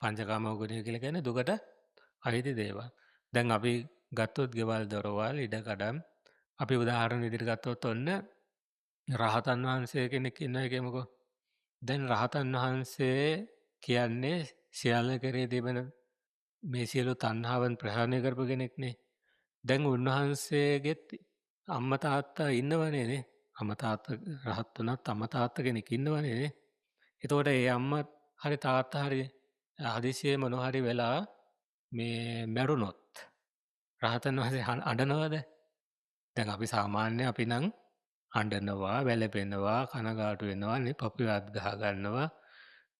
B: පංචකාම ගුණය කියලා කියන්නේ දුකට අයිති දේවල්. දැන් අපි ගත්තොත් ගෙවල් දොරවල් ඉඩකඩම් අපි උදාහරණ විදිහට ගත්තොත් ඔන්න රහතන් වහන්සේ කෙනෙක් ඉන්නවා කියමුකෝ. දැන් රහතන් වහන්සේ කියන්නේ සියල්ල කෙරේ තිබෙන මේ සියලු තණ්හාවන් ප්‍රහාණය කරපු කෙනෙක්නේ. දැන් උන්වහන්සේගෙත් අම්මා තාත්තා ඉන්නවනේ නේ. අම්මා තාත්තා රහත් වුණත් අම්මා තාත්තා කෙනෙක් ඉන්නවනේ නේ. එතකොට ඒ අම්මා හරි තාත්තා හරි හදිසියෙ මොන හරි වෙලා මේ මැරුණොත් රහතන් වහන්සේ අඬනවද? දැන් අපි සාමාන්‍ය අපි නම් අඬනවා, වැළපෙනවා, කනගාටු වෙනවා නේ, පපුවේ අත් ගහ ගන්නවා,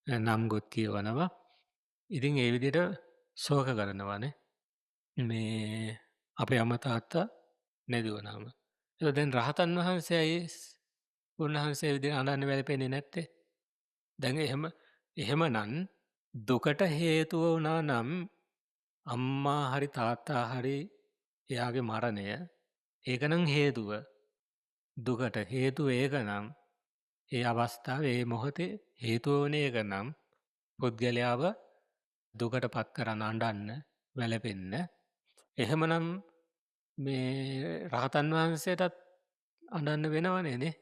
B: නම් ගොත් කියවනවා. ඉතින් ඒ විදිහට ශෝක කරනවානේ. මේ අපේ අම්මා තාත්තා නැති වුණාම. ඒක දැන් රහතන් වහන්සේ ඇයි උන්වහන්සේ විදිහට අඬන්නේ වැළපෙන්නේ නැත්තේ? දැන් එහෙමනම් දුකට හේතුව වුණා නම් අම්මා හරි තාත්තා හරි එයාගේ මරණය ඒකනම් හේතුව. දුකට හේතුව ඒකනම් ඒ අවස්ථාවේ ඒ මොහොතේ හේතුව වුණේ ඒකනම් පුද්ගලයාව දුකට පත් කරන්න අඬන්න වැළපෙන්න. එහෙමනම් මේ රහතන් වහන්සේටත් අඬන්න වෙනවනේ නේ.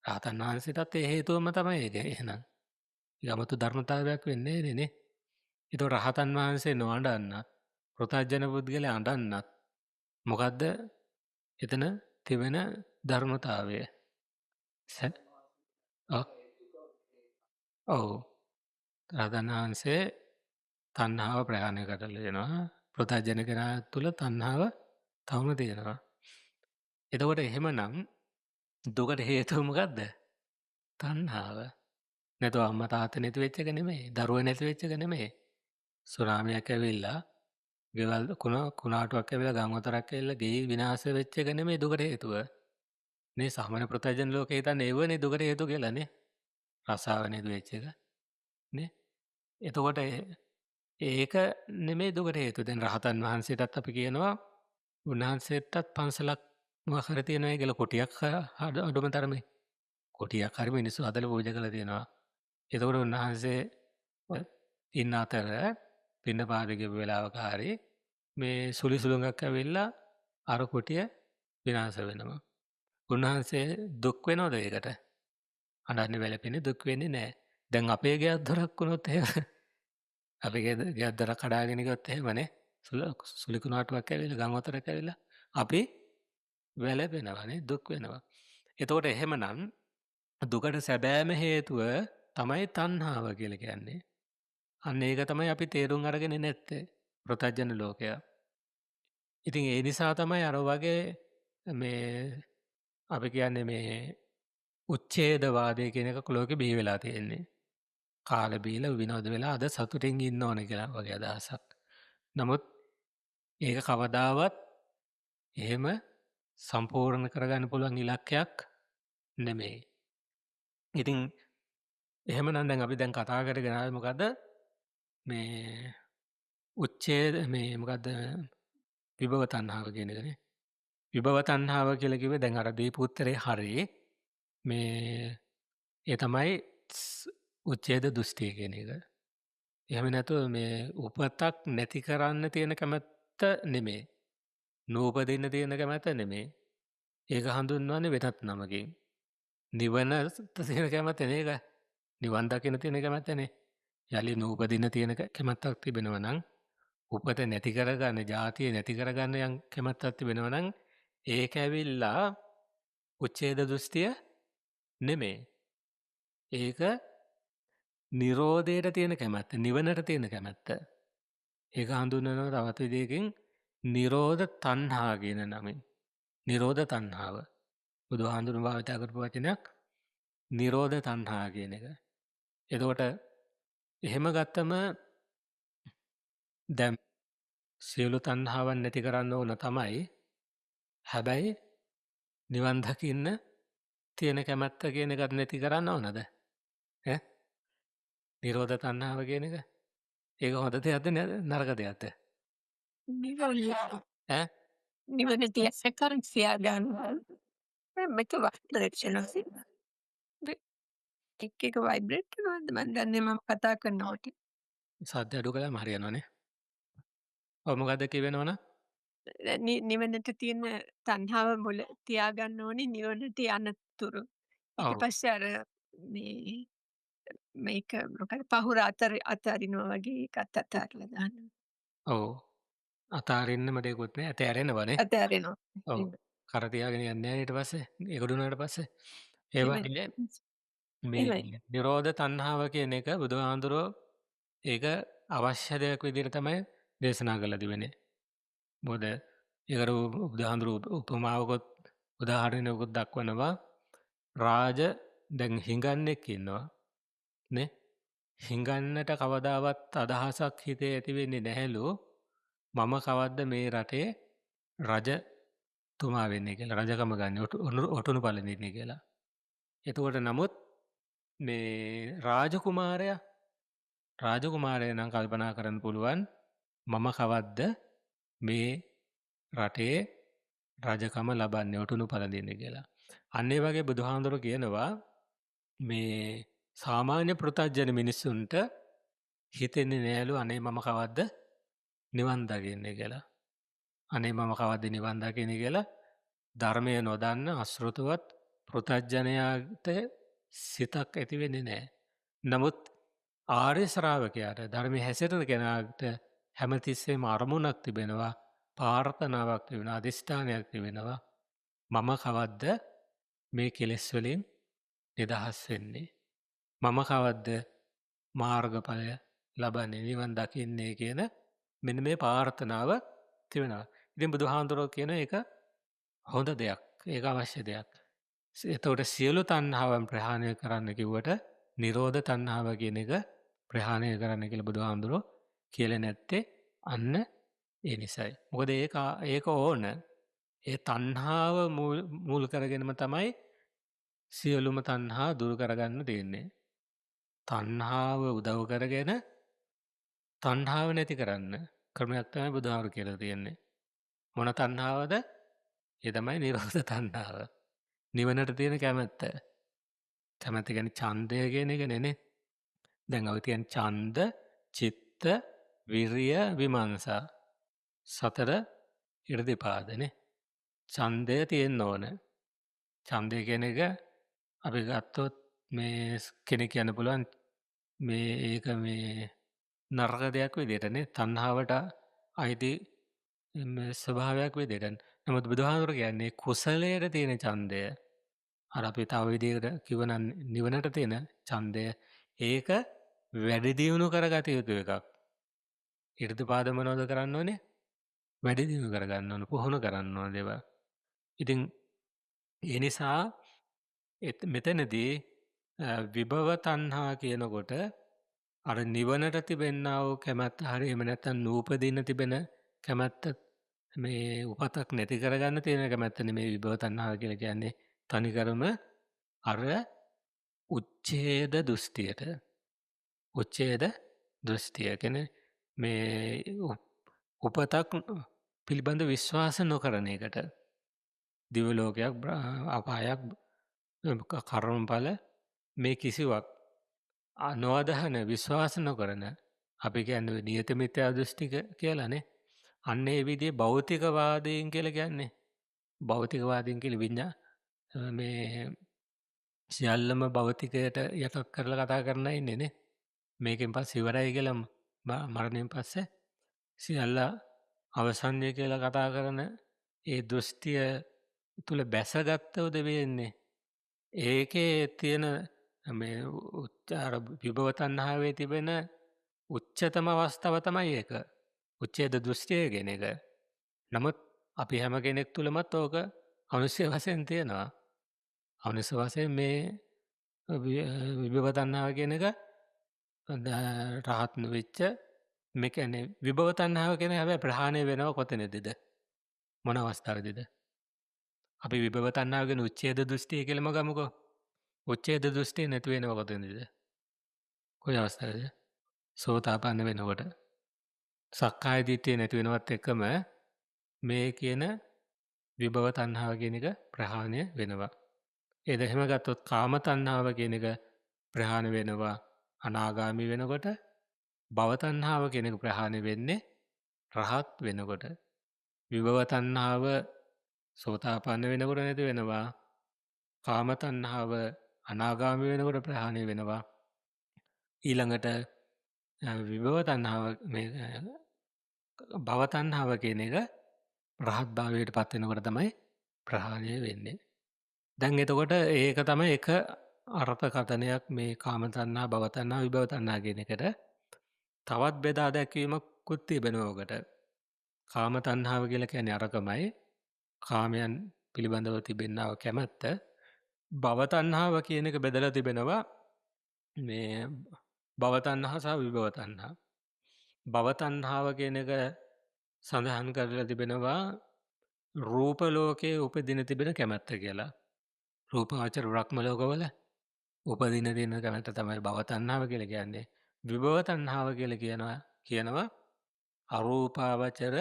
B: රහතන් වහන්සේටත් ඒ හේතුවම තමයි ඒක. එහෙනම් ඒක 아무තු ධර්මතාවයක් වෙන්නේ නේ නේ. ඒතකොට රහතන් වහන්සේ නොඅඬන්නත් පෘථග්ජන පුද්ගලයා අඬන්නත් මොකද්ද එතන තිබෙන ධර්මතාවය? ඔව්. රහතන් වහන්සේ තණ්හාව ප්‍රහාණය කරලා දෙනවා. පෘථග්ජන කෙනා තුළ තණ්හාව තවම තියෙනවා. එතකොට එහෙමනම් දුකට හේතුව මොකද්ද? තණ්හාව. නැතුව අම්මා තාත්තා නැති වෙච්ච එක නෙමෙයි, දරුවා නැති වෙච්ච එක නෙමෙයි. සුනාමියක් ඇවිල්ලා ගෙවල් කුණාටුවක් ඇවිල්ලා ගම් වතුරක් ඇවිල්ලා ගෙයි විනාශ වෙච්ච එක නෙමෙයි දුකට හේතුව. නේ සාමාන්‍ය පෘථග්ජන ලෝකේ හිතන්නේ ඒවනේ දුකට හේතුව කියලා නේ. රසාව නැති වෙච්ච එක නේ. එතකොට ඒක නෙමෙයි දුකට හේතුව. දැන් රහතන් වහන්සේටත් අපි කියනවා උන්වහන්සේටත් පන්සලක් මොකක් හරි තියෙනවා කියලා කොටියක් අඩුම තරමේ කොටියක් හරි මිනිස්සු හදලා පූජා කරලා තියෙනවා. එතකොට උන්වහන්සේ ඉන්න අතර පින්නපාත ගිය වෙලාවක හරි මේ සුලි සුළඟක් ඇවිල්ලා අර කුටිය විනාශ වෙනවා. උන්වහන්සේ දුක් වෙනවද ඒකට? අඬන්නේ වැළපෙන්නේ දුක් වෙන්නේ නැහැ. දැන් අපේ ගෙයක් දොරක් වුණොත් එහෙම අපේ ගෙයක් දොරක් කඩාගෙන ගියොත් එහෙමනේ සුලි කුණාටුවක් ඇවිල්ලා ගම් වතුරක් ඇවිල්ලා අපි වැළපෙනවානේ දුක් වෙනවා. එතකොට එහෙමනම් දුකට සැබෑම හේතුව තමයි තණ්හාව කියලා කියන්නේ. අන්න ඒක තමයි අපි තේරුම් අරගෙන නැත්තේ පෘථග්ජන ලෝකයා. ඉතින් ඒ නිසා තමයි අර වගේ මේ අපි කියන්නේ මේ උච්ඡේදවාදය කියන එක ලෝකෙ බිහි වෙලා තියෙන්නේ. කාලා බීලා විනෝද වෙලා අද සතුටින් ඉන්න ඕන කියලා වගේ අදහසක්. නමුත් ඒක කවදාවත් එහෙම සම්පූර්ණ කරගන්න පුළුවන් ඉලක්කයක් නෙමෙයි. ඉතින් එහෙමනම් දැන් අපි දැන් කතා කරගෙන ආවේ මොකද්ද? මේ උච්ඡේද මේ මොකද්ද විභව තණ්හාව කියන එකනේ. විභව තණ්හාව කියලා කිව්වේ දැන් අර දීපු උත්තරේ හරි. මේ ඒ තමයි උච්ඡේද දෘෂ්ටිය කියන එක. එහෙම නැතුව මේ උපතක් නැති කරන්න තියෙන කැමැත්ත නෙමෙයි. නූපදින්න තියෙන කැමැත්ත නෙමෙයි. ඒක හඳුන්වන්නේ වෙනත් නමකින්. නිවන තියෙන කැමැත්ත නේ ඒක. නිවන් දකින්න තියෙන කැමැත්ත නේ. යලි නූපදින්න තියෙන කැමැත්තක් තිබෙනවා නම් උපත නැති කරගන්න, ජාතිය නැති කරගන්න යම් කැමැත්තක් තිබෙනවා නම් ඒක ඇවිල්ලා උච්ඡේද දෘෂ්ටිය නෙමෙයි. ඒක නිරෝධයට තියෙන කැමැත්ත, නිවනට තියෙන කැමැත්ත. ඒක හඳුන්වනවා තවත් විදියකින් නිරෝධ තණ්හා කියන නමින්. නිරෝධ තණ්හාව. බුදුහාමුදුරුවෝ භාවිතා කරපු වචනයක් නිරෝධ තණ්හා කියන එක. එතකොට එහෙම ගත්තම දැන් සියලු තණ්හාවන් නැති කරන්න ඕන තමයි. හැබැයි නිවන් දකින්න තියෙන කැමැත්ත කියන එකත් නැති කරන්න ඕනද? ඈ? නිරෝධ තණ්හාව කියන එක? ඒක හොඳ දෙයක්ද නරක දෙයක්ද?
F: නිවන
B: ඈ?
F: නිවන තියෙන කරන් සියා ගන්නවා. මේක වයිබ්‍රේට් වෙනවා. එක එක වයිබ්‍රේට් වෙනවද මන් දන්නේ මම කතා කරනකොට.
B: සද්ද අඩු කළාම හරියනවනේ. ඔව් මොකද්ද කිව්වේ නෝනා?
F: නිවනට තියෙන තණ්හාව මුල තියාගන්න ඕනේ නිවනට යන තුරු. ඊට
B: ඔව්.
F: පස්සේ අර මේ මේක මොකද පහුර අතරිනවා වගේ ඒකත් අතහැරලා දාන්න.
B: ඔව්. අතාරින්නම දෙයක්වත් නෑ. අතෑරෙනවනේ.
F: අතහැරෙනවා.
B: ඔව්. කර තියාගෙන යන්නේ නෑ ඊට පස්සේ. ඒකට උනාට පස්සේ. ඒ වගේ මේ නිරෝධ තණ්හාව කියන එක බුදුහාඳුරෝ ඒක අවශ්‍ය දෙයක් විදිහට තමයි දේශනා කරලා තිබෙන්නේ. මොකද ඒකට බුදුහාඳුරෝ උපමාවකොත් උදාහරණයකොත් දක්වනවා. රාජ දැන් හිඟන්නෙක් ඉන්නවා නේ. හිඟන්නට කවදාවත් අදහසක් හිතේ ඇති වෙන්නේ නැහැලු මම කවද්ද මේ රටේ රජතුමා වෙන්නේ කියලා, රජකම ගන්න, ඔටුනු පළඳින්නේ කියලා. එතකොට නමුත් මේ රාජකුමාරයා නම් කල්පනා කරන්න පුළුවන් මම කවද්ද මේ රටේ රජකම ලබන්නේ, ඔටුනු පළඳින්නේ කියලා. අන්න ඒ වගේ බුදුහාමුදුරුවෝ කියනවා මේ සාමාන්‍ය පෘථග්ජන මිනිස්සුන්ට හිතෙන්නේ නෑලු අනේ මම කවද්ද නිවන් දකින්නේ කියලා. අනේ මම කවද්ද නිවන් දකින්නේ කියලා ධර්මය නොදන්න අශෘතවත් පෘථග්ජනයාට සිතක් ඇති වෙන්නේ නෑ. නමුත් ආර්ය ශ්‍රාවකයාට ධර්මයේ හැසිරෙන කෙනාට හැමතිස්සෙම අරමුණක් තිබෙනවා, ප්‍රාර්ථනාවක් තිබෙනවා, අධිෂ්ඨානයක් තිබෙනවා. මම කවද්ද මේ කෙලෙස් වලින් නිදහස් වෙන්නේ, මම කවද්ද මාර්ගඵලය ලබන්නේ, නිවන් දකින්නේ කියන මෙන්න මේ ප්‍රාර්ථනාව තිබෙනවා. ඉතින් බුදුහාමුදුරුවෝ කියන එක හොඳ දෙයක්, ඒක අවශ්‍ය දෙයක්. එතකොට සියලු තණ්හාවන් ප්‍රහාණය කරන්න කිව්වට නිරෝධ තණ්හාව කියන එක ප්‍රහාණය කරන්න කියලා බුදුහාමුදුරුවෝ කියලා නැත්තේ අන්න ඒ නිසයි. මොකද ඒක ඕන. ඒ තණ්හාව මුල් කරගෙනම තමයි සියලුම තණ්හා දුරු කරගන්න තියෙන්නේ. තණ්හාව උදව් කරගෙන තණ්හාව නැති කරන්න ක්‍රමයක් තමයි බුදුහාමුදුරුවෝ කියලා තියෙන්නේ. මොන තණ්හාවද? ඒ තමයි නිරෝධ තණ්හාව. නිවනට තියෙන කැමැත්ත. කැමැත්ත කියන්නේ ඡන්දය කියන එක නේ. දැන් අපි කියන්නේ ඡන්ද, චිත්ත, විරිය, විමර්ශා. සතර ඉර්ධිපාදනේ. ඡන්දය තියෙන්න ඕන. ඡන්දය කියන එක අපි ගත්තොත් මේ කෙනෙක් කියන්න පුළුවන් මේ ඒක මේ නරක දෙයක් විදියට නේ, තණ්හාවට අයිති ස්වභාවයක් විදියට. නමුත් බුදුහාමුදුරුවෝ කියන්නේ කුසලයට තියෙන ඡන්දය, අර අපි තව විදියකට කිව්වනම් නිවනට තියෙන ඡන්දය, ඒක වැඩි දියුණු කරගත යුතු එකක්. ඊර්ධිපාද මොනවද කරන්න ඕනේ? වැඩි දියුණු කරගන්න ඕන, පුහුණු කරන්න ඕන දේවල්. ඉතින් ඒ නිසා මෙතනදී විභව තණ්හා කියනකොට අර නිවනට තිබෙනා වූ කැමැත්ත හරි එහෙම නැත්නම් නූපදින්න තිබෙන කැමැත්ත, මේ උපතක් නැති කරගන්න තියෙන කැමැත්ත නෙමෙයි විභව තණ්හාව කියලා කියන්නේ. තනිකරම අර උච්ඡේද දෘෂ්ටියට. උච්ඡේද දෘෂ්ටිය කියන්නේ මේ උපතක් පිළිබඳ විශ්වාස නොකරන එකට. දිව්‍ය ලෝකයක්, අපායක්, කර්මඵල මේ කිසිවක් නොඅදහන, විශ්වාස නොකරන, අපි කියන්නේ නියත මිත්‍යා දෘෂ්ටික කියලානේ. අන්න ඒ විදිහේ භෞතිකවාදීන් කියලා කියන්නේ. භෞතිකවාදීන් කියලා විඤ්ඤා මේ සියල්ලම භෞතිකයට යටත් කරලා කතා කරන ඉන්නේ නේ. මේකෙන් පස්සේ ඉවරයි කියලා මරණයෙන් පස්සේ සියල්ල අවසන්ය කියලා කතා කරන ඒ දෘෂ්ටිය තුල බැසගත්තවද වෙන්නේ. ඒකේ තියෙන මේ උච්චාර විභව තණ්හාවේ තිබෙන උච්චතම අවස්ථාව තමයි ඒක. උච්ඡේද දෘෂ්ටිය කියන එක. නමුත් අපි හැම කෙනෙක් තුළමත් ඕක අනුශය වශයෙන් තියෙනවා. අනුශය වශයෙන් මේ විභව තණ්හාව කියන එක රහත් නොවෙච්ච, මේ කියන්නේ විභව තණ්හාව කියන හැබැයි ප්‍රහාණය වෙනව කොතනදද? මොන අවස්ථාවේදීද? අපි විභව තණ්හාව කියන උච්ඡේද දෘෂ්ටිය කියලාම ගමුකෝ. උච්ඡේද දෘෂ්ටිය නැති වෙනව කොතනදද? කොයි අවස්ථාවේද? සෝතාපන්න වෙනකොට. සක්කාය දිට්ඨිය නැති වෙනවත් එක්කම මේ කියන විභව තණ්හාව කියන එක ප්‍රහාණය වෙනවා. ඒ එහෙම ගත්තොත් කාම තණ්හාව කියන එක ප්‍රහාණය වෙනවා අනාගාමී වෙනකොට. භව තණ්හාව කියන එක ප්‍රහාණය වෙන්නේ රහත් වෙනකොට. විභව තණ්හාව සෝතාපන්න වෙනකොට නැති වෙනවා. කාම තණ්හාව අනාගාමී වෙනකොට ප්‍රහාණය වෙනවා. ඊළඟට විභව තණ්හාව මේ භව තණ්හාව කියන එක රහත් භාවයට පත් වෙනකොට තමයි ප්‍රහාණය වෙන්නේ. දැන් එතකොට ඒක තමයි එක අර්ථකථනයක් මේ කාම තණ්හා, භව තණ්හා, විභව තණ්හා කියන එකට. තවත් බෙදා දැක්වීමකුත් තිබෙනවා ඔකට. කාම තණ්හාව කියලා කියන්නේ අරකමයි. කාමයන් පිළිබඳව තිබෙනව කැමැත්ත. භව තණ්හාව කියන එක බෙදලා තිබෙනවා මේ භව තණ්හා සහ විභව තණ්හා. භව තණ්හාව කියන එක සඳහන් කරලා තිබෙනවා රූප ලෝකයේ උපදින තිබෙන කැමැත්ත කියලා. රූපාවචර බ්‍රහ්ම ලෝකවල උපදින තියෙන කැමැත්ත තමයි භව තණ්හාව කියලා කියන්නේ. විභව තණ්හාව කියලා කියනවා අරූපාවචර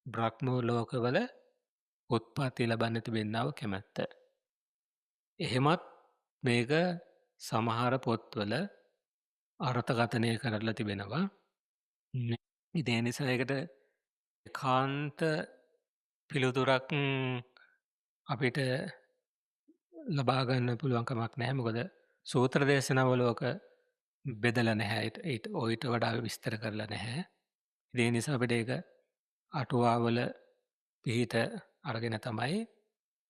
B: බ්‍රහ්ම ලෝකවල උත්පත්ති ලබන්න තිබෙනව කැමැත්ත. එහෙමත් මේක සමහර පොත්වල අර්ථකථනය කරලා තිබෙනවා. ඉතින් ඒ නිසා ඒකට ඒකාන්ත පිළිතුරක් අපිට ලබා ගන්න පුළුවන් කමක් නැහැ. මොකද සූත්‍ර දේශනාවල ඔක බෙදලා නැහැ. ඊට ඔయిత වඩා විස්තර කරලා නැහැ. ඉතින් ඒ නිසා අපිට ඒක අටුවාවල පිහිට අරගෙන තමයි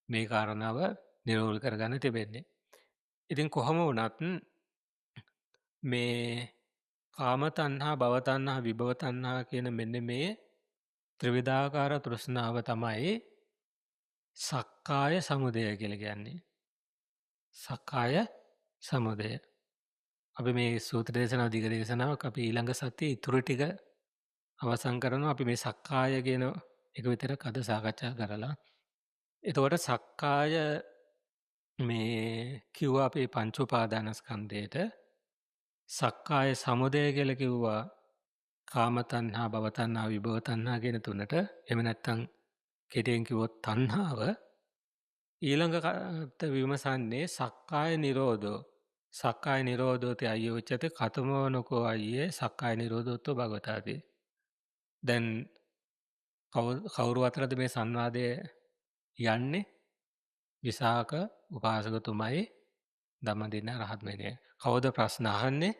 B: මේ කාරණාව නිරවුල් කරගන්න තිබෙන්නේ. ඉතින් කොහොම වුණත් මේ කාම තණ්හා, භව තණ්හා, විභව තණ්හා කියන මෙන්න මේ ත්‍රිවිධාකාර තෘෂ්ණාව තමයි සක්කාය සමුදය කියලා කියන්නේ. සක්කාය සමුදය. අපි මේ සූත්‍ර දේශනාව දිග දේශනාවක් අපි ඊළඟ සතියේ ඉතුරු ටික අවසන් කරනවා. අපි මේ සක්කාය කියන එක විතරක් අද සාකච්ඡා කරලා. එතකොට සක්කාය මේ කිව්වා අපි පංච උපාදානස්කන්ධයට. සක්කාය සමුදය කියලා කිව්වා කාම තණ්හා, භව තණ්හා, විභව තණ්හා කියන තුනට. එහෙම නැත්නම් කෙටියෙන් කිව්වොත් තණ්හාව. ඊළඟට විමසන්නේ සක්කාය නිරෝධෝ. සක්කාය නිරෝධෝති අය්‍යෝ උච්චති කතමෝනකෝ අය්යේ සක්කාය නිරෝධෝත්තෝ භගවතාති. දැන් කවුරු අතරද මේ සංවාදය යන්නේ? විසාක උපාසකතුමයි ධම්මදින්න රහත් මෙනිය. කවුද ප්‍රශ්න අහන්නේ?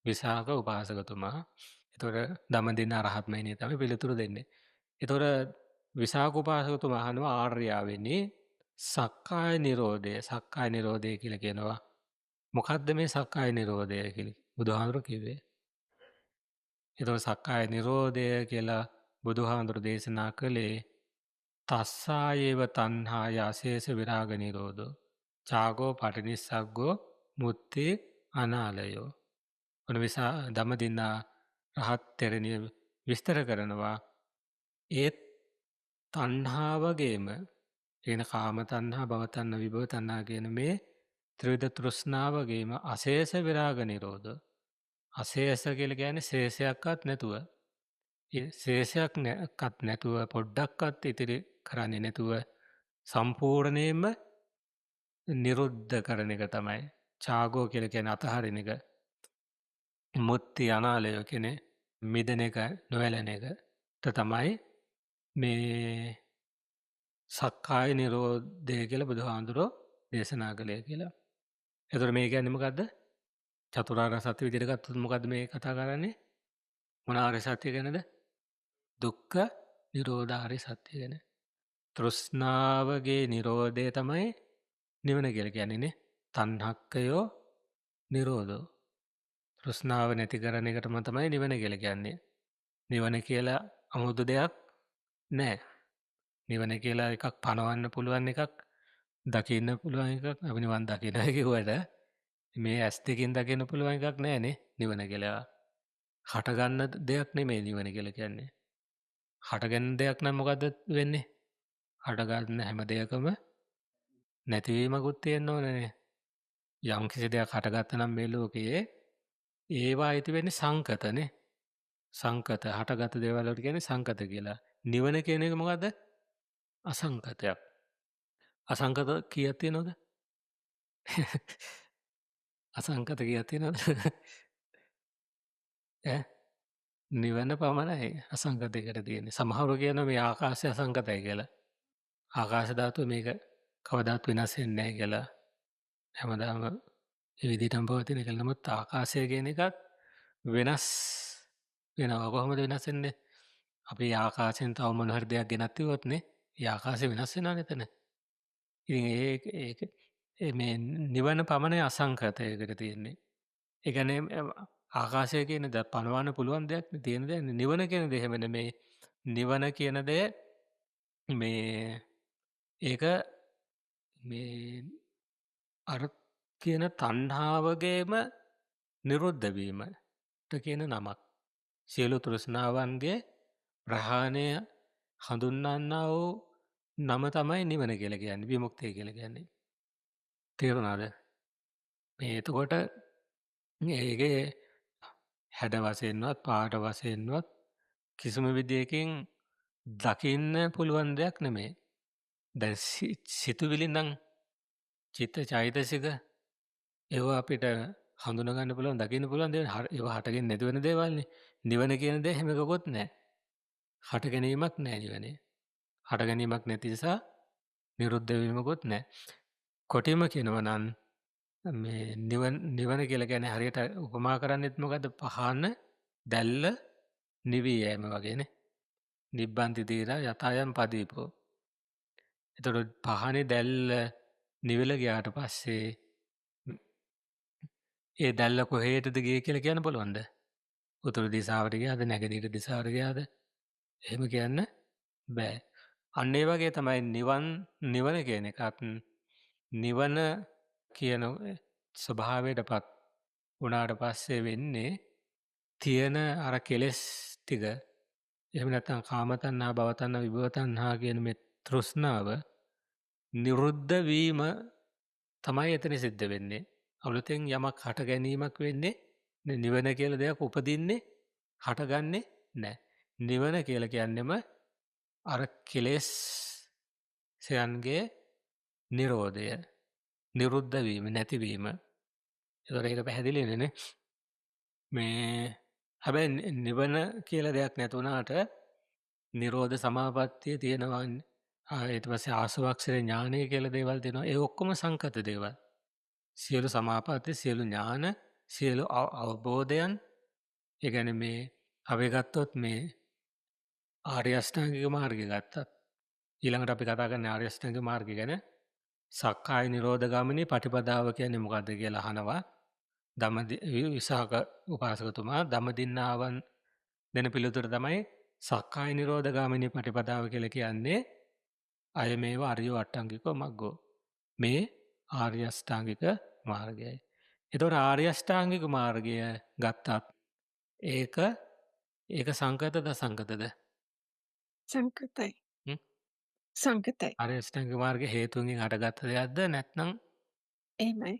B: විසාක උපාසකතුමා. එතකොට ධම්මදින්න රහත් මෙනිය තමයි පිළිතුරු දෙන්නේ. එතකොට විසාක උපාසකතුමා අහනවා ආර්යාවෙනි සක්කාය නිරෝධය, සක්කාය නිරෝධය කියලා කියනවා. මොකද්ද මේ සක්කාය නිරෝධය කියලා බුදුහාමුදුරු කිව්වේ? එතකොට සක්කාය නිරෝධය කියලා බුදුහාමුදුරු දේශනා කළේ තස්සායේව තණ්හාය අශේෂ විරාග නිරෝධෝ චාගෝ පටිනිස්සග්ගෝ මුත්‍ති අනාලයෝ. ඔන්න විසා ධම්මදින්න රහත් තෙරණිය විස්තර කරනවා ඒ තණ්හාවගේම කියන කාම තණ්හා, භව තණ්හා, විභව තණ්හා කියන මේ ත්‍රිවිධ තෘෂ්ණාවගේම අශේෂ විරාග නිරෝධ. අශේෂ කියලා කියන්නේ ශේෂයක්වත් නැතුව, ඒ ශේෂයක්වත් නැතුව පොඩ්ඩක්වත් ඉතිරි කරන්නේ නැතුව සම්පූර්ණයෙන්ම නිරුද්ධ කරන එක තමයි. චාගෝ කියලා කියන්නේ අතහරින එක. මුත්‍ති අනාලය කියන්නේ මිදෙන එක, නොවැළෙන එක තමයි මේ සක්කාය නිරෝධය කියලා බුදුහාමුදුරෝ දේශනා කළේ කියලා. එතකොට මේ කියන්නේ මොකද්ද? චතුරාර්ය සත්‍ය විදිහට ගත්තොත් මොකද්ද මේ කතා කරන්නේ? මොන ආර්ය සත්‍ය ගැනද? දුක්ඛ නිරෝධාර්ය සත්‍ය ගැන. තෘෂ්ණාවගේ නිරෝධය තමයි නිවන කියලා කියන්නේ නේ. තණ්හක්කයෝ නිරෝධෝ. තෘෂ්ණාව නැති කරන එකටම තමයි නිවන කියලා කියන්නේ. නිවන කියලා අමුතු දෙයක් නෑ. නිවන කියලා එකක් පනවන්න පුළුවන් එකක්, දකින්න පුළුවන් එකක්. අපි නිවන් දකින්න කිව්වට මේ ඇස් දෙකෙන් දකින්න පුළුවන් එකක් නෑනේ නිවන කියලා. හටගන්න දෙයක් නෙමෙයි නිවන කියලා කියන්නේ. හටගන්න දෙයක් නම් මොකද්ද වෙන්නේ? හටගන්න හැම දෙයකම නැතිවීමකුත් තියෙන්න ඕනනේ. යම් කිසි දෙයක් හටගත්ත නම් මේ ලෝකයේ ඒවා ඇති වෙන්නේ සංකතනේ. සංකත හටගත් දේවල් වලට කියන්නේ සංකත කියලා. නිවන කියන එක මොකද්ද? අසංකතයක්. අසංකත කීයක් තියෙනවද? අසංකත කීයක් තියෙනවද? ඈ නිවන පමණයි අසංකතයකට තියෙන්නේ. සමහරව කියනවා මේ ආකාශය අසංකතයි කියලා. ආකාශ ධාතුව මේක කවදාත් වෙනස් වෙන්නේ නැහැ කියලා. හැමදාම ඒ විදිහටම පවතින එක. නමුත් ආකාශය කියන එකත් වෙනස් වෙනවා. කොහොමද වෙනස් වෙන්නේ? අපි ආකාශයෙන් තව මොන හරි දෙයක් ගෙනත් තිබ්බොත් නේ, ඒ ආකාශය වෙනස් වෙනවනේ එතන. ඉතින් ඒක ඒක මේ නිවන පමණයි අසංකතයකට තියෙන්නේ. ඒ කියන්නේ ආකාශය කියන දේ පනවන්න පුළුවන් දෙයක් නේ, තියෙන දෙයක් නේ. නිවන කියන දේ එහෙම නෙමෙයි. නිවන කියන දේ මේ ඒක මේ අර කියන තණ්හාවගේම නිරුද්ධ වීමට කියන නමක්. සියලු තෘෂ්ණාවන්ගේ ප්‍රහාණය හඳුන්වන්නා වූ නම තමයි නිවන කියලා කියන්නේ, විමුක්තිය කියලා කියන්නේ. තේරුණාද? මේ එතකොට ඒකේ හැඩ වශයෙන්වත් පාට වශයෙන්වත් කිසිම විදියකින් දකින්න පුළුවන් දෙයක් නෙමෙයි. දැන් සිතුවිලි නම් චිත්ත චෛතසික ඒවා අපිට හඳුන ගන්න පුළුවන්, දකින්න පුළුවන් දේවල්. ඒවා හටගෙන නැති වෙන දේවල්නේ. නිවන කියන දේ හැම එකකොත් නෑ. හට ගැනීමක් නෑ නිවනේ. හට ගැනීමක් නැති නිසා නිරුද්ධ වීමකුත් නෑ. කොටිම කියනවා නම් මේ නිවන කියලා කියන්නේ හරියට උපමා කරන්නෙත් මොකද්ද? පහන දැල්ල නිවී යෑම වගේනේ. නිබ්බන්ති දීරා යථායන් පදීපෝ. එතකොට පහනේ දැල්ල නිවිල ගියාට පස්සේ ඒ දැල්ල කොහේටද ගියේ කියලා කියන්න පුළුවන්ද? උතුරු දිශාවට ගියාද, නැගෙනහිර දිශාවට ගියාද? එහෙම කියන්න බෑ. අන්න ඒ වගේ තමයි නිවන කියන එකත් නිවන කියන ස්වභාවයටපත් වුණාට පස්සේ වෙන්නේ තියෙන අර කෙලෙස් ටික, එහෙම නැත්නම් කාම තණ්හා, භව තණ්හා, විභව තණ්හා කියන මේ තෘෂ්ණාව නිරුද්ධ වීම තමයි එතන සිද්ධ වෙන්නේ. අලුතෙන් යමක් හට ගැනීමක් වෙන්නේ නිවන කියලා දෙයක් උපදින්නේ හටගන්නේ නැහැ. නිවන කියලා කියන්නේම අර කෙලෙස් සයන්ගේ නිරෝධය, නිරුද්ධ වීම, නැතිවීම. ඒතකොට ඒක පැහැදිලි නේ. මේ හැබැයි නිවන කියලා දෙයක් නැතුණාට නිරෝධ සමාපත්තිය තියෙනවා. ඊට පස්සේ ආසවක්ෂර ඥානය කියලා දේවල් තියෙනවා. ඒ ඔක්කොම සංකත දේවල්. සියලු සමාපatti, සියලු ඥාන, සියලු අවබෝධයන්. ඒ කියන්නේ මේ අපි ගත්තොත් මේ ආර්ය අෂ්ටාංගික මාර්ගය ගත්තත්, ඊළඟට අපි කතා කරන්නේ ආර්ය අෂ්ටාංගික මාර්ගය ගැන. සක්කාය නිරෝධ ගාමිනී පටිපදාව කියන්නේ මොකද්ද කියලා අහනවා. විසාක උපාසකතුමා දමදින්නාවන් දෙන පිළිතුර තමයි සක්කාය නිරෝධ ගාමිනී පටිපදාව කියලා කියන්නේ අයමේව ආර්යෝ අට්ටාංගිකෝ මග්ගෝ. මේ ආර්ය අෂ්ටාංගික මාර්ගයයි. එතකොට ආර්ය අෂ්ටාංගික මාර්ගය ගත්තත් ඒක ඒක සංකතද අසංකතද?
F: සංකතයි. සංකතයි.
B: ආර්ය අෂ්ටාංගික මාර්ගය හේතුන්ගෙන් හටගත්ත දෙයක්ද නැත්නම්?
F: එහෙමයි.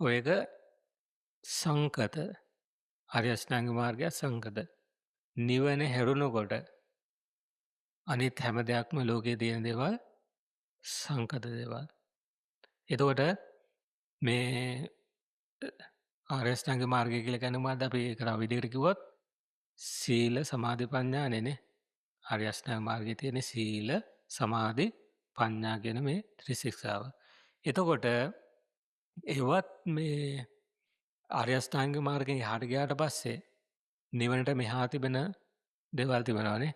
B: ඔය එක සංකත. ආර්ය අෂ්ටාංගික මාර්ගය සංකත. නිවන හැරුණකොට අනිත් හැම දෙයක්ම ලෝකයේ තියෙන දේවල් සංකත දේවල්. එතකොට මේ ආර්ය අෂ්ටාංගික මාර්ගය කියලා කියන්නේ මොකද්ද? අපි ඒක තව විදිහකට කිව්වොත් සීල සමාධි ප්‍රඥා නේ. ආර්ය අෂ්ටාංග මාර්ගයේ තියෙන සීල සමාධි ප්‍රඥා කියන මේ ත්‍රිශික්ෂාව. එතකොට ඒවත් මේ ආර්ය අෂ්ටාංගික මාර්ගයෙන් එහාට ගියාට පස්සේ නිවනට මෙහා තිබෙන දේවල් තිබෙනවානේ.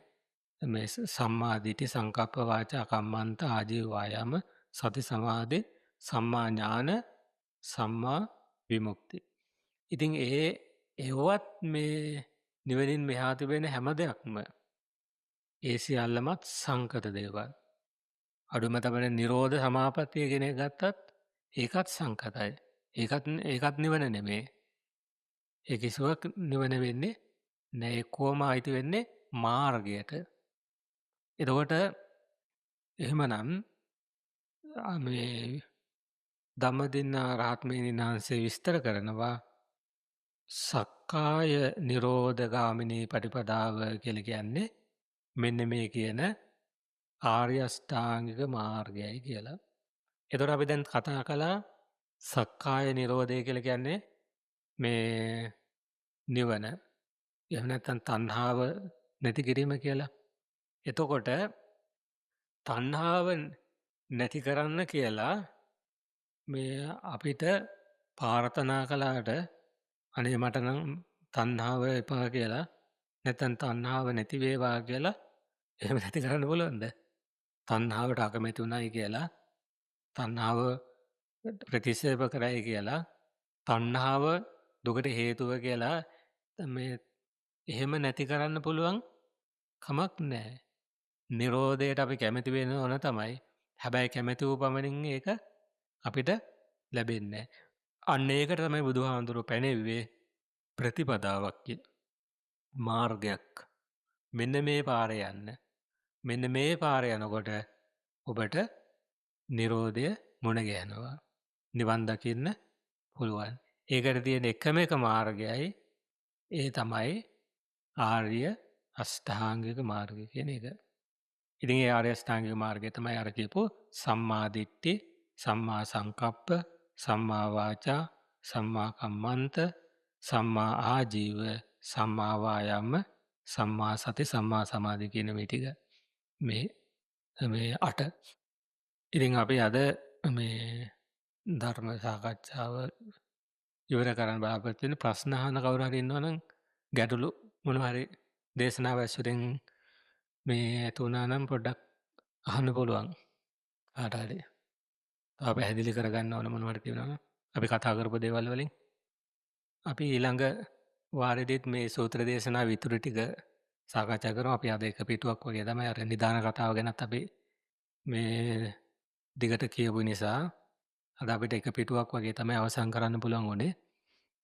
B: මේ සම්මා දිට්ඨි, සංකප්ප, වාචා, කම්මන්ත, ආජීව, වායාම, සති, සමාධි, සම්මා ඥාන, සම්මා විමුක්ති. ඉතින් ඒවත් මේ නිවනින් මෙහා තිබෙන හැම දෙයක්ම ඒ සියල්ලමත් සංකත දේවල්. අඩුම තරමේ නිරෝධ සමාපත්තිය කියන එක ගත්තත් ඒකත් සංකතයි. ඒකත් නිවන නෙමෙයි. ඒ කිසිවක් නිවන වෙන්නේ නෑ. ඒ කොහොම අයිති වෙන්නේ මාර්ගයට. එතකොට එහෙමනම් මේ ධම්මදින්න රහත් මෙහෙණින් වහන්සේ විස්තර කරනවා සක්කාය නිරෝධ ගාමිනී පටිපදාව කියලා කියන්නේ මෙන්න මේ කියන ආර්ය අෂ්ටාංගික මාර්ගයයි කියලා. එතකොට අපි දැන් කතා කළා සක්කාය නිරෝධය කියලා කියන්නේ මේ නිවන. එහෙම නැත්නම් තණ්හාව නැති කිරීම කියලා. එතකොට තණ්හාව නැති කරන්න කියලා මේ අපිට ප්‍රාර්ථනා කළාට අනේ මට නම් තණ්හාව එපා කියලා නැත්නම් තණ්හාව නැති වේවා කියලා එහෙම නැති කරන්න පුළුවන්ද? තණ්හාවට අකමැති වුණයි කියලා තණ්හාව ප්‍රතික්ෂේප කරයි කියලා තණ්හාව දුකට හේතුව කියලා මේ එහෙම නැති කරන්න පුළුවන් කමක් නැහැ. නිරෝධයට අපි කැමති වෙන ඕන තමයි. හැබැයි කැමති වූ පමණින් ඒක අපිට ලැබෙන්නේ නැහැ. අන්න ඒකට තමයි බුදුහාමුදුරුවෝ පැනෙව්වේ ප්‍රතිපදාවක් කියලා. මාර්ගයක්. මෙන්න මේ පාරේ යන්න. මෙන්න මේ පාරේ යනකොට ඔබට නිරෝධය මුණ ගැහෙනවා. නිවන් දකින්න පුළුවන්. ඒකට තියෙන එකම එක මාර්ගයයි ඒ තමයි ආර්ය අෂ්ටාංගික මාර්ගය කියන එක. ඉතින් ඒ ආර්ය අෂ්ටාංගික මාර්ගය තමයි අර කියපු සම්මා දිට්ඨි, සම්මා සංකප්ප, සම්මා වාචා, සම්මා කම්මන්ත, සම්මා ආජීව, සම්මා වායාම, සම්මා සති, සම්මා සමාධි කියන මේ ටික මේ මේ අට. ඉතින් අපි අද මේ ධර්ම සාකච්ඡාව ඉවර කරන්න බලාපොරොත්තු වෙන ප්‍රශ්න අහන කවුරු හරි ඉන්නවා නම් ගැටලු මොනවා හරි දේශනාව ඇසුරෙන් මේ ඇති වුණා නම් පොඩ්ඩක් අහන්න පුළුවන් කාට හරි. තව පැහැදිලි කරගන්න ඕන මොනවා හරි තියෙනවා නම් අපි කතා කරපු දේවල් වලින් අපි ඊළඟ වාරෙදිත් මේ සූත්‍ර දේශනාව ඉතුරු ටික සාකච්ඡා කරමු. අපි අද එක පිටුවක් වගේ තමයි අර නිදාන කතාව ගැනත් අපි මේ දිගට කියපු නිසා අද අපිට එක පිටුවක් වගේ තමයි අවසන් කරන්න පුළුවන් වුණේ.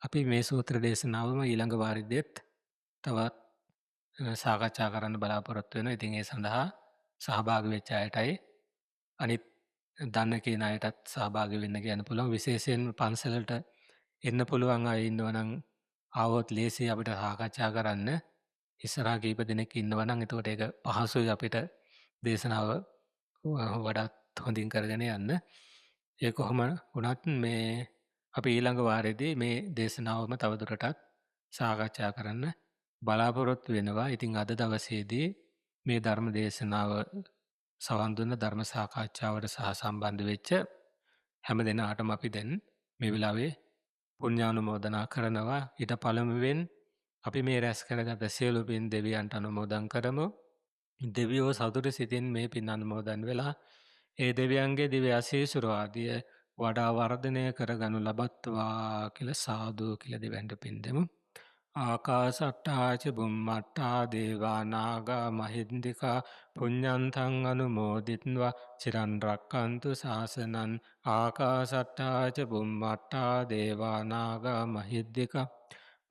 B: අපි මේ සූත්‍ර දේශනාවම ඊළඟ වාරෙදිත් තවත් සාකච්ඡා කරන්න බලාපොරොත්තු වෙනවා. ඉතින් ඒ සඳහා සහභාගී වෙච්ච අයටයි අනිත් දන්න කියන අයටත් සහභාගී වෙන්න කියන්න පුළුවන්. විශේෂයෙන් පන්සලට එන්න පුළුවන් අය ඉන්නවා නම් ආවොත් ලේසියි අපිට සාකච්ඡා කරන්න. ඉස්සරහා කීප දෙනෙක් ඉන්නවා නම් එතකොට ඒක පහසුයි අපිට දේශනාව වඩාත් හොඳින් කරගෙන යන්න. ඒ කොහොම වුණත් මේ අපි ඊළඟ වාරයේදී මේ දේශනාවම තවදුරටත් සාකච්ඡා කරන්න බලාපොරොත්තු වෙනවා. ඉතින් අද දවසේදී මේ ධර්ම දේශනාව සවන් දුන්න ධර්ම සාකච්ඡාවට සහ සම්බන්ධ වෙච්ච හැම දෙනාටම අපි දැන් මේ වෙලාවේ පුණ්‍යානුමෝදනා කරනවා. ඊට පළමුවෙන් අපි මේ රැස් කරගත සියලු පින් දෙවියන්ට අනුමෝදන් කරමු. දෙවියෝ සතුට සිතින් මේ පින් අනුමෝදන් වෙලා ඒ දෙවියන්ගේ දිව්‍ය ආශිර්වාද ආදිය වඩා වර්ධනය කරගනු ලබත්වා කියලා සාදු කියලා දෙවියන්ට පින් දෙමු. ආකාසට්ටා ච බුම්මට්ටා දේවා නාග මහින්దికා පුඤ්ඤන්තං අනුමෝදිත්වා චිරන් රක්칸තු ශාසනං. ආකාසට්ටා ච බුම්මට්ටා දේවා නාග මහිද්దికා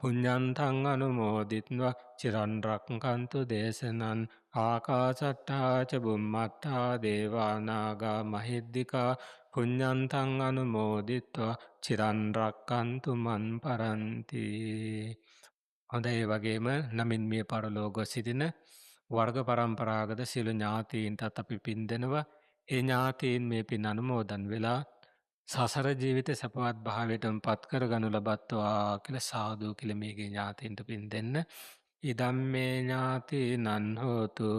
B: පුඤ්ඤන්තං අනුමෝදිත්වා චිරන් රක්칸තු දේශනං. ආකාසට්ටා ච බුම්මට්ටා දේවා නාග මහිද්దికා පුඤ්ඤන්තං අනුමෝදිත්වා චිරන් රක්칸තු මන් පරන්ති. හොඳයි, ඒ වගේම නමින් මිය පරලෝ ගොස් සිටින වර්ග පරම්පරාගත සියලු ඥාතීන්ටත් අපි පින් දෙනවා. ඒ ඥාතීන් මේ පින් අනුමෝදන් වෙලා සසර ජීවිත සැපවත් භාවයටම පත් කරගනු ලබත්වා කියලා සාදු කියලා මේකේ ඥාතීන්ට පින් දෙන්න. ඉදම් මේ ඥාතීනං හෝතු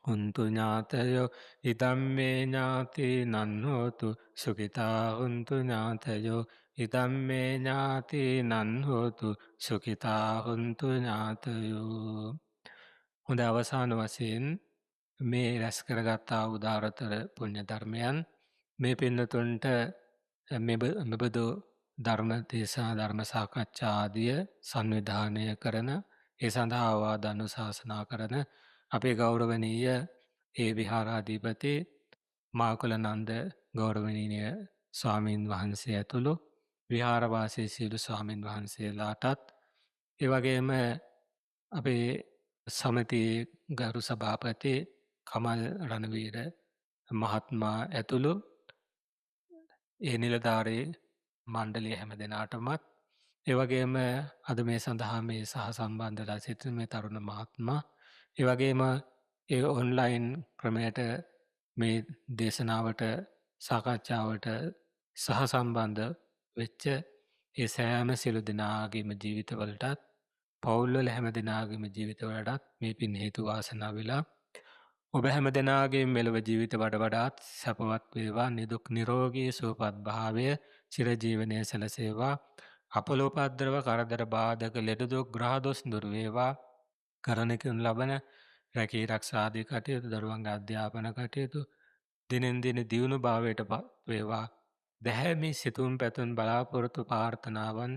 B: හුන්තු ඥාතයෝ. ඉදම් මේ ඥාතීනං හෝතු සුඛිතා හුන්තු ඥාතයෝ. ඉදම් මේ ඥාතීනං හෝතු සුඛිතා හුන්තු ඥාතයෝ. හොඳ, අවසාන වශයෙන් මේ රැස් කරගත්තා උදාරතර පුණ්‍ය ධර්මයන් මේ පින්නතුන්ට මෙබඳු ධර්ම දේශනා ධර්ම සාකච්ඡා ආදිය සංවිධානය කරන ඒ සඳහා අවවාද අනුශාසනා කරන අපේ ගෞරවනීය ඒ විහාරාධිපති මාකුල නන්ද ගෞරවනීය ස්වාමීන් වහන්සේ ඇතුළු විහාරවාසී සියලු ස්වාමීන් වහන්සේලාටත්, ඒ වගේම අපේ සමිතියේ ගරු සභාපති කමල් රණවීර මහත්මයා ඇතුළු ඒ නිලධාරී මණ්ඩලය හැම දෙනාටමත්, ඒ වගේම අද මේ සඳහා මේ සහ සම්බන්ධ වෙලා සිටින මේ තරුණ මහත්මයා, ඒ වගේම ඒ ඔන්ලයින් ක්‍රමයට මේ දේශනාවට සාකච්ඡාවට සහ සම්බන්ධ වෙච්ච ඒ සෑම සියලු දෙනාගේම ජීවිතවලටත්, පවුල්වල හැම දෙනාගේම ජීවිතවලටත් මේ පින් හේතු වාසනා වෙලා ඔබ හැම දෙනාගේම මෙලොව ජීවිත වඩ වඩාත් සැපවත් වේවා. නිදුක් නිරෝගී සුවපත් භාවය චිරජීවනයේ සැලසේවා. අපලෝපද්‍රව කරදර බාධක ලෙඩ දුක් ග්‍රහ දොස් දුරු වේවා. කරන කරනු ලබන රැකී රක්ෂා ආදී කටයුතු, දරුවන්ගේ අධ්‍යාපන කටයුතු දිනෙන් දින දියුණු භාවයට පත් වේවා. දැහැමි සිතුම් පැතුම් බලාපොරොත්තු ප්‍රාර්ථනාවන්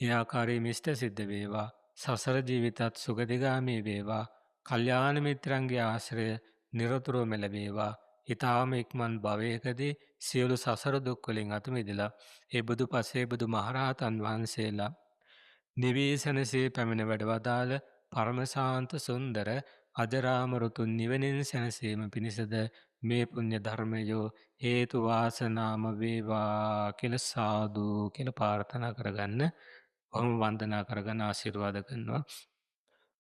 B: ඒ ආකාරයෙන් ඉෂ්ට සිද්ධ වේවා. සසර ජීවිතත් සුගතිගාමී වේවා. කල්යාණ මිත්‍රන්ගේ ආශ්‍රය නිරතුරුවම ලැබේවා. ඊ타ම ඉක්මන් භවයකදී සියලු සසර දුක් වලින් අත මිදලා ඒ බුදු පසේ බුදු මහරහතන් වහන්සේලා නිවී සැනසී පැමිණ වැඩ වදාළ පරම ශාන්ත සුන්දර අජරාමර උතුම් නිවනින් සැනසීම පිණිසද මේ පුණ්‍ය ධර්මයෝ හේතු වාසනාම වේවා කියලා සාදු කියලා ප්‍රාර්ථනා කරගන්න. බොහොම වන්දනා කරගෙන ආශිර්වාද කරනවා.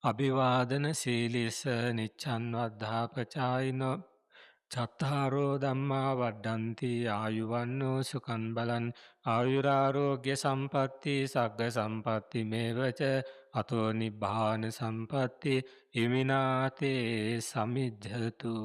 B: අභිවාදන සීලිස නිච්ඡන් වද්ධාපචායිනෝ චත්තාරෝ ධම්මා වඩ්ඩಂತಿ ආයුවන්නෝ සුඛං බලං ආයුරාරෝග්‍ය සම්පatti සග්ග සම්පatti මේවච අතෝ නිබ්බාන සම්පatti ඉමිනාතේ සමිජ්ජතු.